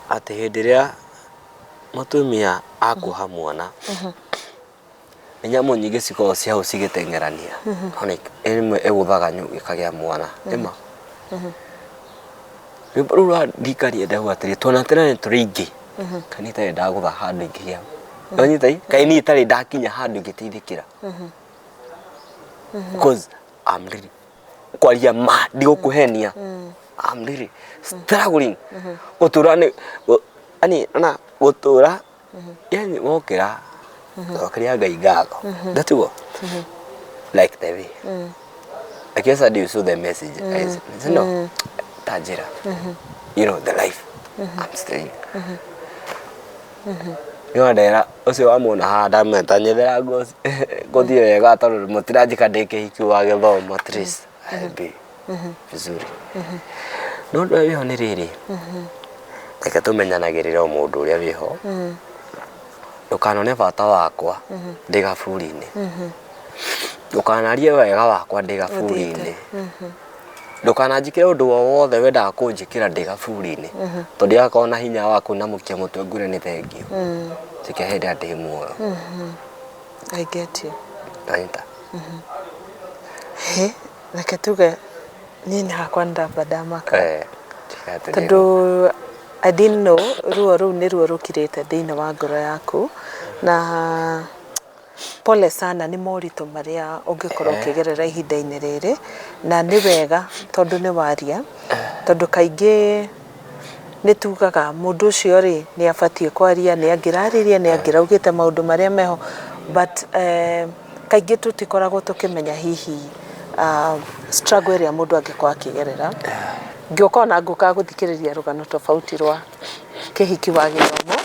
atĩ hĩndĩ ĩrĩa mũtumia akuoha mwana. Nĩ nyamũ nyingĩ cikoragwo cia hau cigĩteng'erania. Ona ĩmwe ĩgũthaga ĩkagĩa mwana. Ĩma. Rwĩmbo rũu rwandikania ndauga atĩrĩ, twana tene tũrĩ aingĩ. Kaĩ niĩ itarĩ ndagũtha handũ ingĩgĩa. Nĩwanyita ĩ? Kaĩ niĩ itarĩ ndakinya handũ ingĩteithĩkĩra. Because I'm really kwaria ma ndigũkũhenia. I'm really struggling. Gũtũra nĩ yani ona gũtũra yani wokĩra cokeria Ngai ngatho. Ndatiguo? Like the way. Like yesterday you saw the message. I said, no, ta njĩra. You know, the life I'm staying. Nĩwandera ũcio wamuona haha ndamweta nyethera nguo gũthiĩ wega tondũ mũtiranjĩka ndĩ kĩhiki wa gĩthomo at least I'll be vizuri. No ũndũ ũrĩa wĩho nĩ rĩrĩ, reke tũmenyanagĩrĩre o mũndũ ũrĩa wĩho, ndũkanone bata wakwa ndĩ gaburi-inĩ, ndũkanarie wega wakwa ndĩ gaburi-inĩ, ndũkananjĩkĩre ũndũ o wothe wendaga kũnjĩkĩra ndĩ gaburi-inĩ, tondũ ndigakorwo na hinya wa kũinamũkia mũtwe ngwĩre nĩ thengiũ, njĩke hĩndĩ ĩrĩa ndĩ muoyo. I get you. Nanyita? Hĩ, reke tuge niĩ hakwa ndamba ndamaka. Eh, njĩke atĩrĩrĩ. Tondũ I didn't know ruo rũu nĩ ruo rũkirĩte thĩinĩ wa ngoro yaku na pole sana nĩ moritũ marĩa ũngĩkorwo ũkĩgerera ihinda-inĩ rĩrĩ na nĩ wega tondũ nĩ waria tondũ kaingĩ nĩ tugaga mũndũ ũcio rĩ nĩ abatiĩ kwaria nĩ angĩraririe nĩ angĩraugĩte maũndũ marĩa meho but kaingĩ tũtikoragwo tũkĩmenya hihi struggle ĩrĩa mũndũ angĩkorwo akĩgerera. Ngĩũka ona ngũkaga gũthikĩrĩria rũgano tofauti rwa Kĩhiki wa Gĩthomo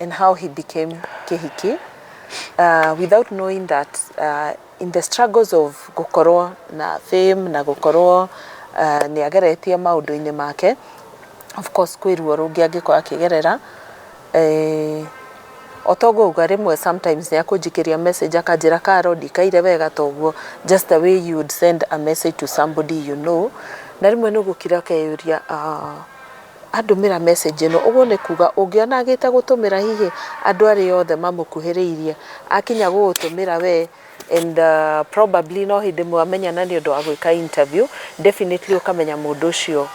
and how he became Kĩhiki without knowing that in the struggles of gũkorwo na fame na gũkorwo nĩ ageretie maũndũ-inĩ make, of course kwĩ ruo rũngĩ angĩkorwo akĩgerera. O toguo auga rĩmwe sometimes nĩ akũnjikĩria message akanjĩra, "Karo, ndikaire wega," toguo, just the way you would send a message to somebody you know. Na rĩmwe nĩ ũgũkira ũkeyũria, andũmĩra message ĩno, ũguo nĩ kuga ũngĩona agĩte gũtũmĩra hihi andũ arĩa othe mamũkuhĩrĩirie, akinya gũgũtũmĩra we and probably no hĩndĩ mwamenyana nĩ ũndũ wa gwĩka interview, definitely ũkamenya mũndũ ũcio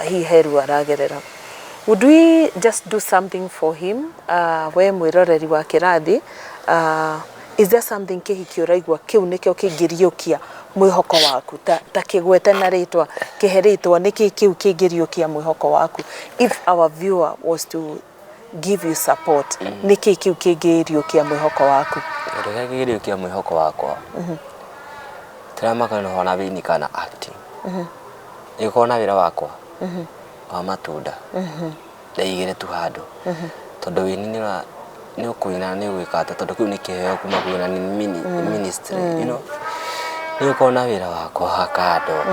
hihi he ruo aragerera. Would we just do something for him? We mwĩroreri wa kĩrathi, is there something Kĩhiki ũraigua kĩu nĩkĩo kĩngĩriũkia mwĩhoko waku? Ta kĩgwete na rĩtwa, kĩhe rĩtwa, nĩkĩ kĩu kĩngĩriũkia mwĩhoko waku? If our viewer was to give you support, nĩkĩ kĩu kĩngĩriũkia mwĩhoko waku? Kĩndũ kĩrĩa kĩngĩriũkia mwĩhoko wakwa, tiramaka nĩ ũhoro na wĩini kana acting, nĩ gũkorwo na wĩra wakwa wa matunda ndĩigĩre tu handũ, tondũ wĩini nĩ ũkũina nĩ ũgwĩka atĩa, tondũ kĩu nĩ kĩheo kuma kwĩ na nĩ ministry. Nĩ gũkorwo na wĩra wakwa wa kando,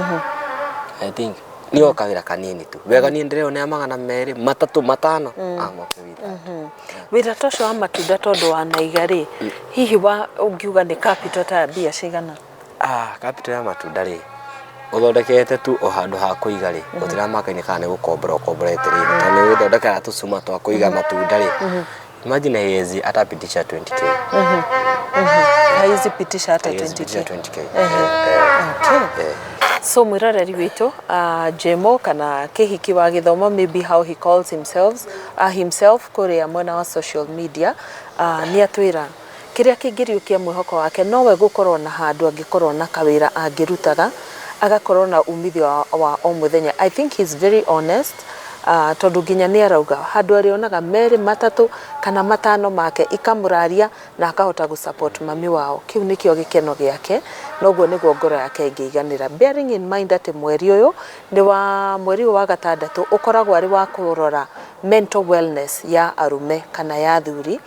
I think nĩ o kawĩra kanini tu wega niĩ ndĩreonera 200, 300, 500. I'm okay with that. Wĩra ta ũcio wa matunda, tondũ wanaiga rĩ, hihi wa ũngiuga nĩ capital ta mbia cigana? Ah, capital ya matunda rĩ, ũthondekete tu o handũ ha kũiga rĩ, gũtiramakaine kana nĩ gũkombora ũkomborete rĩ, tondũ nĩ gũthondekera tũcuma twa kũiga matunda rĩ, imagine haiwezi hata pitisha 20K. Haiwezi pitisha hata Haiwezi 20K. pitisha 20K. Okay. So mwĩroreri witũ, Jemo kana Kĩhiki wa Gĩthomo, maybe how he calls himself kũrĩa mwena wa social media, nĩ atwĩra kĩrĩa kĩngĩriũkia mwĩhoko wake nowe gũkorwo na handũ angĩkorwo na kawĩra angĩrutaga agakorwo na umithio wa o mũthenya. I think he's very honest, tondũ nginya nĩ arauga handũ arĩonaga 2, 3 kana 5 make ikamũraria na akahota gũ support mami wao, kĩu nĩkĩo gĩkeno gĩake, noguo nĩguo ngoro yake ĩngĩiganĩra, bearing in mind atĩ mweri ũyũ nĩ wa mweri ũyũ wa gatandatũ ũkoragwo arĩ wa kũrora mental wellness ya arume kana ya athuri.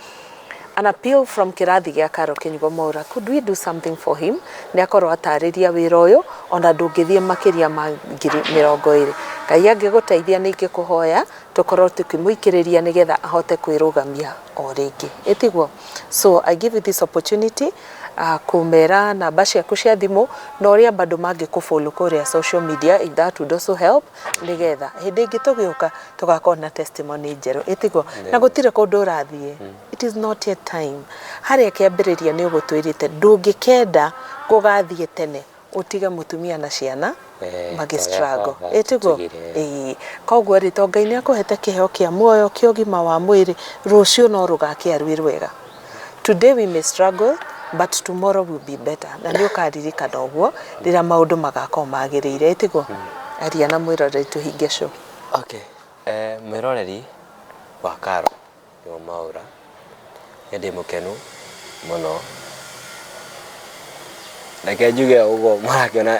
An appeal from kĩrathi gĩa Karo Kĩnyugo Mwaura, could we do something for him? Nĩ akorwo atarĩria wĩra ũyũ ona ndũngĩthiĩ makĩria ma 20,000. Ngai angĩgũteithia, nĩ ingĩkũhoya tũkorwo tũkĩmũikĩrĩria nĩgetha ahote kwĩrũgamia o rĩngĩ, ĩtiguo? So I give you this opportunity. Kũmera namba ciaku cia thimũ na ũrĩa bado mangĩkũ follow kũrĩa social media, if that would also help, nĩgetha hĩndĩ ĩngĩ tũgĩũka tũgakorwo na testimony njerũ, ĩtiguo? Na gũtirĩ kũndũ ũrathiĩ, it is not yet time. Harĩa kĩambĩrĩria nĩ ũgũtwĩrĩte ndũngĩkenda gũgathiĩ tene ũtige mũtumia na ciana magĩ torĩa struggle, baba ĩtiguo? atũtigire. Ĩĩ, koguo rĩ, to Ngai nĩ akũhete kĩheo kĩa muoyo, kĩa ũgima wa mwĩrĩ, rũciũ no rũgakĩa rwĩ rwega. Today we may struggle, but tomorrow will be better, na nĩ ũkaririkana ũguo rĩrĩa maũndũ magakorwo magĩrĩire, ĩtiguo? Aria na mwĩroreri tũhinge show. Okay, mwĩroreri wa Karo nĩo Maũra, nĩ ndĩ mũkenu mũno. Reke njuge ũguo mũrakĩona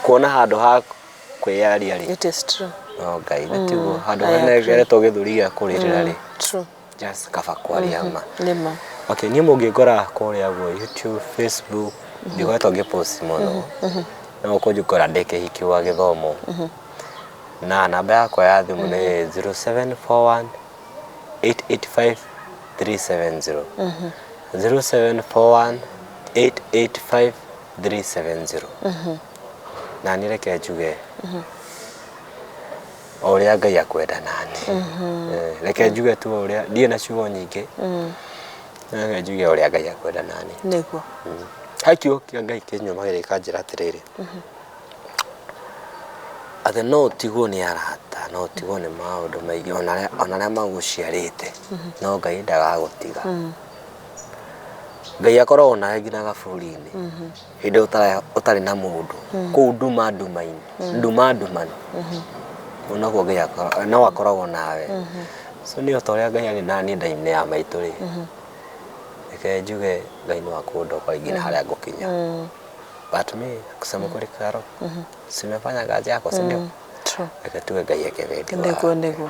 kuona handũ ha kwĩyaria rĩ, It is true. No Ngai nĩ tiguo handũ I agree. hanengeretwo gĩthũri gĩa kũrĩrĩra rĩ, just kaba kwaria ma. Nĩma. Okay, niĩ mũngĩngora kũrĩa guo YouTube, Facebook, ndikoretwo ngĩpost mũno, no kũnjikora ndĩ Kĩhiki wa Gĩthomo, na namba yakwa ya thimũ nĩ 0741 885 370, 0741 885 370. Na niĩ reke njuge o ũrĩa Ngai akwenda nani. Reke njuge tu o ũrĩa, ndirĩ na ciugo nyingĩ, reke njuge o ũrĩa Ngai akwenda nani. He kiugo kĩa Ngai kĩnyũmagĩrĩria gĩkanjĩra atĩrĩrĩ, atĩ no ũtigwo nĩ arata, no ũtigwo nĩ maũndũ maingĩ, ona arĩa magũciarĩte, no Ngai ndagagũtiga. Ngai akoragwo nawe nginya gaburi-inĩ, hĩndĩ ĩrĩa ũtarĩ na mũndũ, kũu nduma nduma-inĩ, nduma ndumanu, kũu nakuo Ngai no akoragwo nawe. So niĩ o ta ũrĩa Ngai arĩ naniĩ nda-inĩ ya maitũ rĩ, reke njuge Ngai no akũndogoria nginya harĩa ngũkinya. But me, kusema kweli, Karo, si umefanya kazi yako, si ndio? True. Reke tuge Ngai eke wendi Nĩguo. wake. Nĩguo,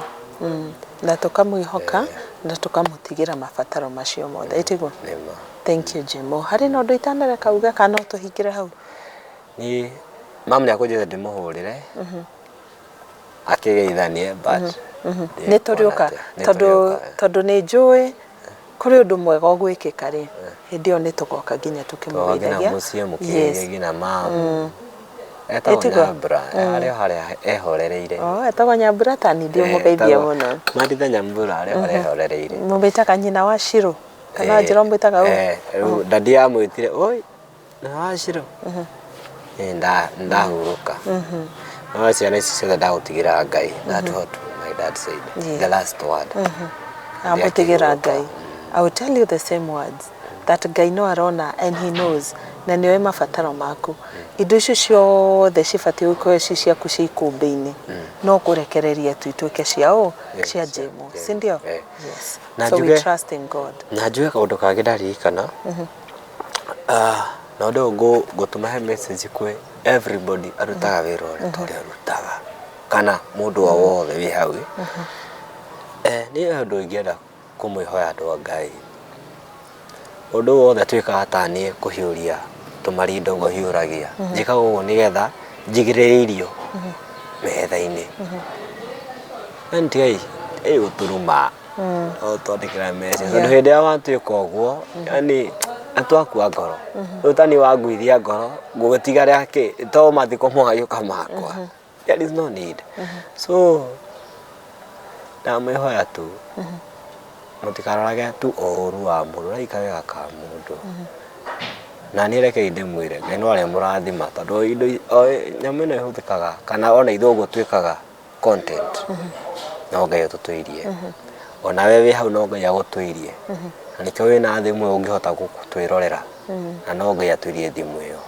na tũkamwĩhoka na tũkamũtigĩra mabataro macio mothe, ĩtiguo? Nĩma. Thank you, Jimo. Harĩ na ũndũ itanareka uge kana no tũhingĩre hau? Niĩ mamu nĩ akũnjĩrĩte ndĩmũhũrĩre akĩgeithanie, but Nĩ tũrĩũka, nĩ tondũ tũrĩũka. Tondũ nĩ njũĩ kũrĩ ũndũ mwega ũgwĩkĩka rĩ, hĩndĩ ĩyo nĩ tũgoka nginya Tũgoka nginya tũkĩmũgeithagia. mũciĩ mũkĩgeithie nginya mamu etagwo Ĩtiguo? Nyambura, harĩa o harĩa ehorereire. Oh, etagwo Nyambura, tani ndio mũgeithia mũno. Manditha Nyambura, harĩa o harĩa ehorereire. Mũmĩtaga nyina wa Shiro kana njĩra ũmwĩtaga ũũ? Rĩu dadi amwĩtire oi na waciro ndahurũka, no ciana ici ciothe ndagũtigĩra Ngai. That what my dad said, the last word. Amũtigĩra Akĩhurũka. Ngai. I will tell you the same words, that Ngai no arona and he knows, na nĩoĩ mabataro maku. Indo icio ciothe cibatiĩ gũkorwo ci ciaku ci ikũmbĩ-inĩ, no kũrekereria tu ituĩke cia ũ? Cia Jemo, si ndio? Yes. Na So we trust in God. Na njuge kaũndũ kangĩ ndaririkana. Ah, na ũndũ ũyũ ngũtũma he message kwĩ everybody arutaga wĩra ũrĩa ta ũrĩa arutaga kana mũndũ o wothe wĩ hau. Niĩ ũndũ ingĩenda kũmwĩhoya, andũ a Ngai, ũndũ wothe twĩkaga ta niĩ kũhiũria tũmarinda ũguo hiũragia, njĩkaga ũguo nĩgetha njigĩrĩre irio metha-inĩ. Yani tigai ĩ gũtũruma o twandĩkĩra message, tondũ hĩndĩ ĩrĩa watuĩka ũguo, yani nĩ twakua ngoro. Rĩu ta niĩ wanguithia ngoro, ngũgĩtiga rĩa kĩ to mathiko mũgagĩũka makwa? There is no need. So ndamwĩhoya tu mũtikarorage tu ũru wa mũndũ, ũraika wega ka mũndũ. Na niĩ rekei ndĩmwĩre, Ngai no arĩmũrathima, tondũ indo o nyamũ ĩno ĩhũthĩkaga kana ona ithuĩ ũguo twĩkaga content, no Ngai ũtũtũirie. Ona we wĩ hau no Ngai agũtũirie, na nĩkĩo wĩna thimũ ĩyo ũngĩhota twĩrorera, na no Ngai atũirie thimũ ĩyo.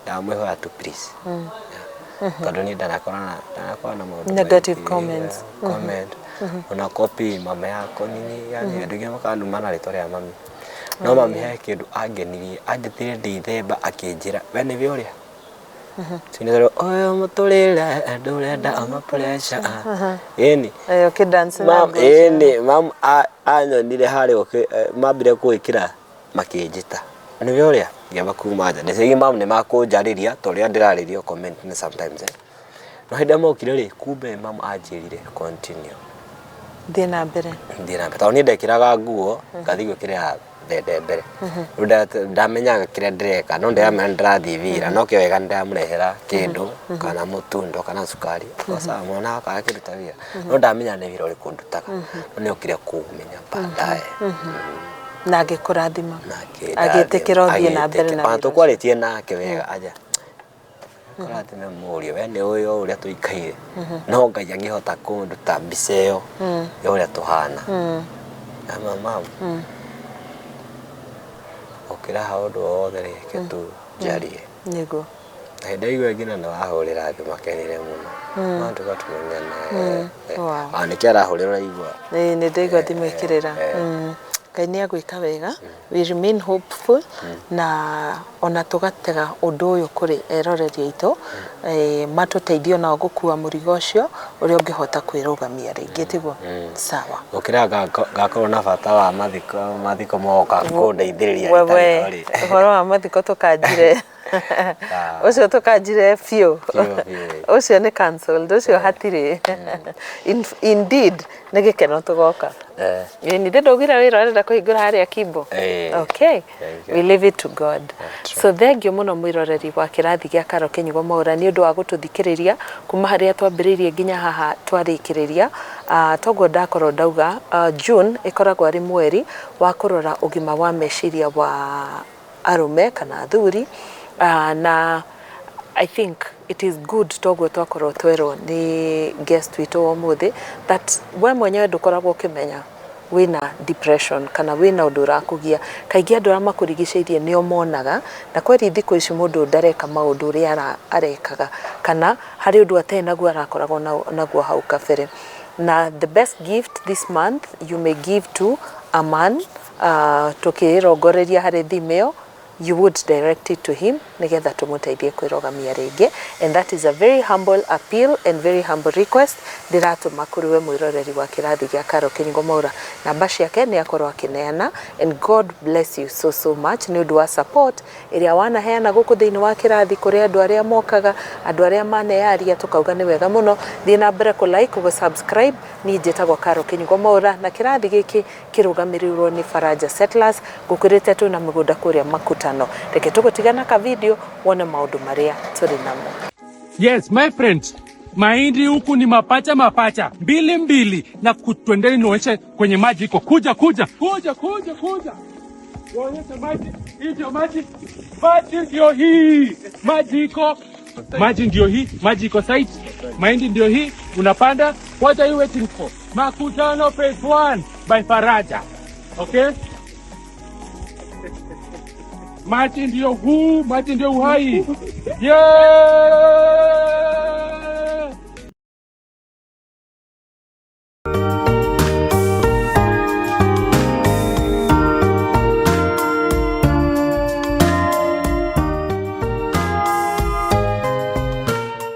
Ndamwĩhoya tu please. Yeah. Tondũ niĩ ndanakorana na maũndũ Negative maingĩ, comments. Yeah, comment ona copy mama yako nini, yani andũ aingĩ makanduma na rĩtwa rĩa mami. No mami he kĩndũ angenirie, anjĩtire ndĩthemba, akĩnjĩra we nĩwe ũrĩa Sinetero ũyũ mũtũrĩre ndũrenda ama pressure, ĩni. Ũkĩdance na Mam nguo cia- ĩni mam anyonire harĩa mambire kũĩkĩra makĩnjĩta nĩwe ũrĩa ngĩamba kuma nja ndĩciragia mam nĩ makũnjarĩria ta ũrĩa ndĩrarĩrio comment nĩ sometimes. No hĩndĩ ĩrĩa mokire rĩ, kumbe mam anjĩrire continue. Thiĩ na mbere. Thiĩ na mbere tondũ niĩ ndekĩraga nguo ngathiĩ gwĩkĩrĩra thende mbere. Rĩu ndamenyaga kĩrĩa ndĩreka, no ndĩramenya nĩ ndĩrathiĩ wĩra, no kĩo wega nĩ ndĩramũrehera kĩndũ kana mũtundo kana cukari, sawa, mwana wakwa akĩruta wĩra, no ndamenya nĩ wĩra ũrĩkũ ndutaga, no nĩ okire kũmenya baadaye. Na agĩkũrathima, agĩtĩkĩra ũthiĩ na mbere na wĩra. Tũkwarĩtie nake wega aja kũrathime mũriũ, we nĩ ũĩ o ũrĩa tũikaire, no Ngai angĩhota kũnduta mbica ĩyo ya ũrĩa tũhana. Na mama, ũkĩra ha ũndũ o wothe reke tu njarie. Nĩguo. Na hĩndĩ ĩyo nginya nĩ wahũrĩra thimũ akenire mũno. No tũgatumenyana. Wow. Nĩkĩo arahũrĩra ũraigua. Ĩĩ nĩ ndaigua thimũ ĩkĩrĩra. Ngai nĩ agwĩka wega. We remain hopeful na ona tũgatega ũndũ ũyũ kũrĩ eroreri aitũ, matũteithie onao gũkua mũrigo ũcio ũrĩa ũngĩhota kwĩrũgamia rĩngĩ, tiguo? Sawa. Gũkĩra ngakorwo na bata wa mathiko moka kũndeithĩrĩria. Wewe ũhoro wa mathiko tũkanjire ũcio, tũkanjire biũ, ũcio nĩ cancelled, ũcio hatirĩ. Indeed nĩ gĩkeno tũgoka. Ĩĩ nĩ ndaugire wĩra ũrenda kũhingũra harĩa Kimbo. Okay, we leave it to God. So thank you mũno mwĩroreri wa kĩrathi gĩa Karo Kĩnyugo Mwaũra nĩ ũndũ wa gũtũthikĩrĩria kuma harĩa twambĩrĩirie nginya haha twarĩkĩrĩria. Toguo ndakorwo ndauga, June ĩkoragwo arĩ mweri wa kũrora ũgima wa meciria wa arũme kana athuri, na I think it is good toguo twakorwo twerwo nĩ guest witũ wa ũmũthĩ that we mwenyewe ndũkoragwo ũkĩmenya wĩna depression kana wĩna ũndũ ũrakũgia. Kaingĩ andũ arĩa makũrigicĩirie nĩo monaga, na kweri thikũ ici mũndũ ndareka maũndũ ũrĩa arekaga kana harĩ ũndũ atarĩ naguo arakoragwo naguo hau kabere. Na the best gift this month you may give to a man, tũkĩrongoreria harĩ theme ĩyo, you would direct it to him nigetha tũmũteithie kwĩrũgamia rĩngĩ. And that is a very humble appeal and very humble request ndĩratũma kũrĩ we mwĩroreri wa kĩrathi gĩa Karo Kĩnyugo Mwaũra. Namba ciake nĩ akorwo akĩneana, and God bless you so so much nĩ ũndũ wa support ĩrĩa wanaheana gũkũ thĩinĩ wa kĩrathi kũrĩ andũ arĩa mokaga, andũ arĩa maneyaria, tũkauga nĩ wega mũno. Thiĩ na mbere kũ like, gũ subscribe. Niĩ njĩtagwo Karo Kĩnyugo Mwaũra na kĩrathi gĩkĩ kĩrũgamĩrĩirwo nĩ Faraja Settlers. Ngũkwĩrĩte twĩna mĩgũnda kũrĩa Makutano. Reke tũgũtigana ka video wone maũndũ marĩa tũrĩ namo. Yes, my friends, mahindi huku ni mapacha mapacha mbili mbili, na twendeni nionyeshe kwenye maji iko. Kuja kuja kuja kuja kuja, nionyeshe maji. Hii ndio maji, maji ndio hii, maji iko, maji ndio hii, maji iko site, mahindi ndio hii, unapanda. What are you waiting for? Makutano Phase 1 by Faraja. Okay? Maji ndio huu, maji ndio uhai. Yeah!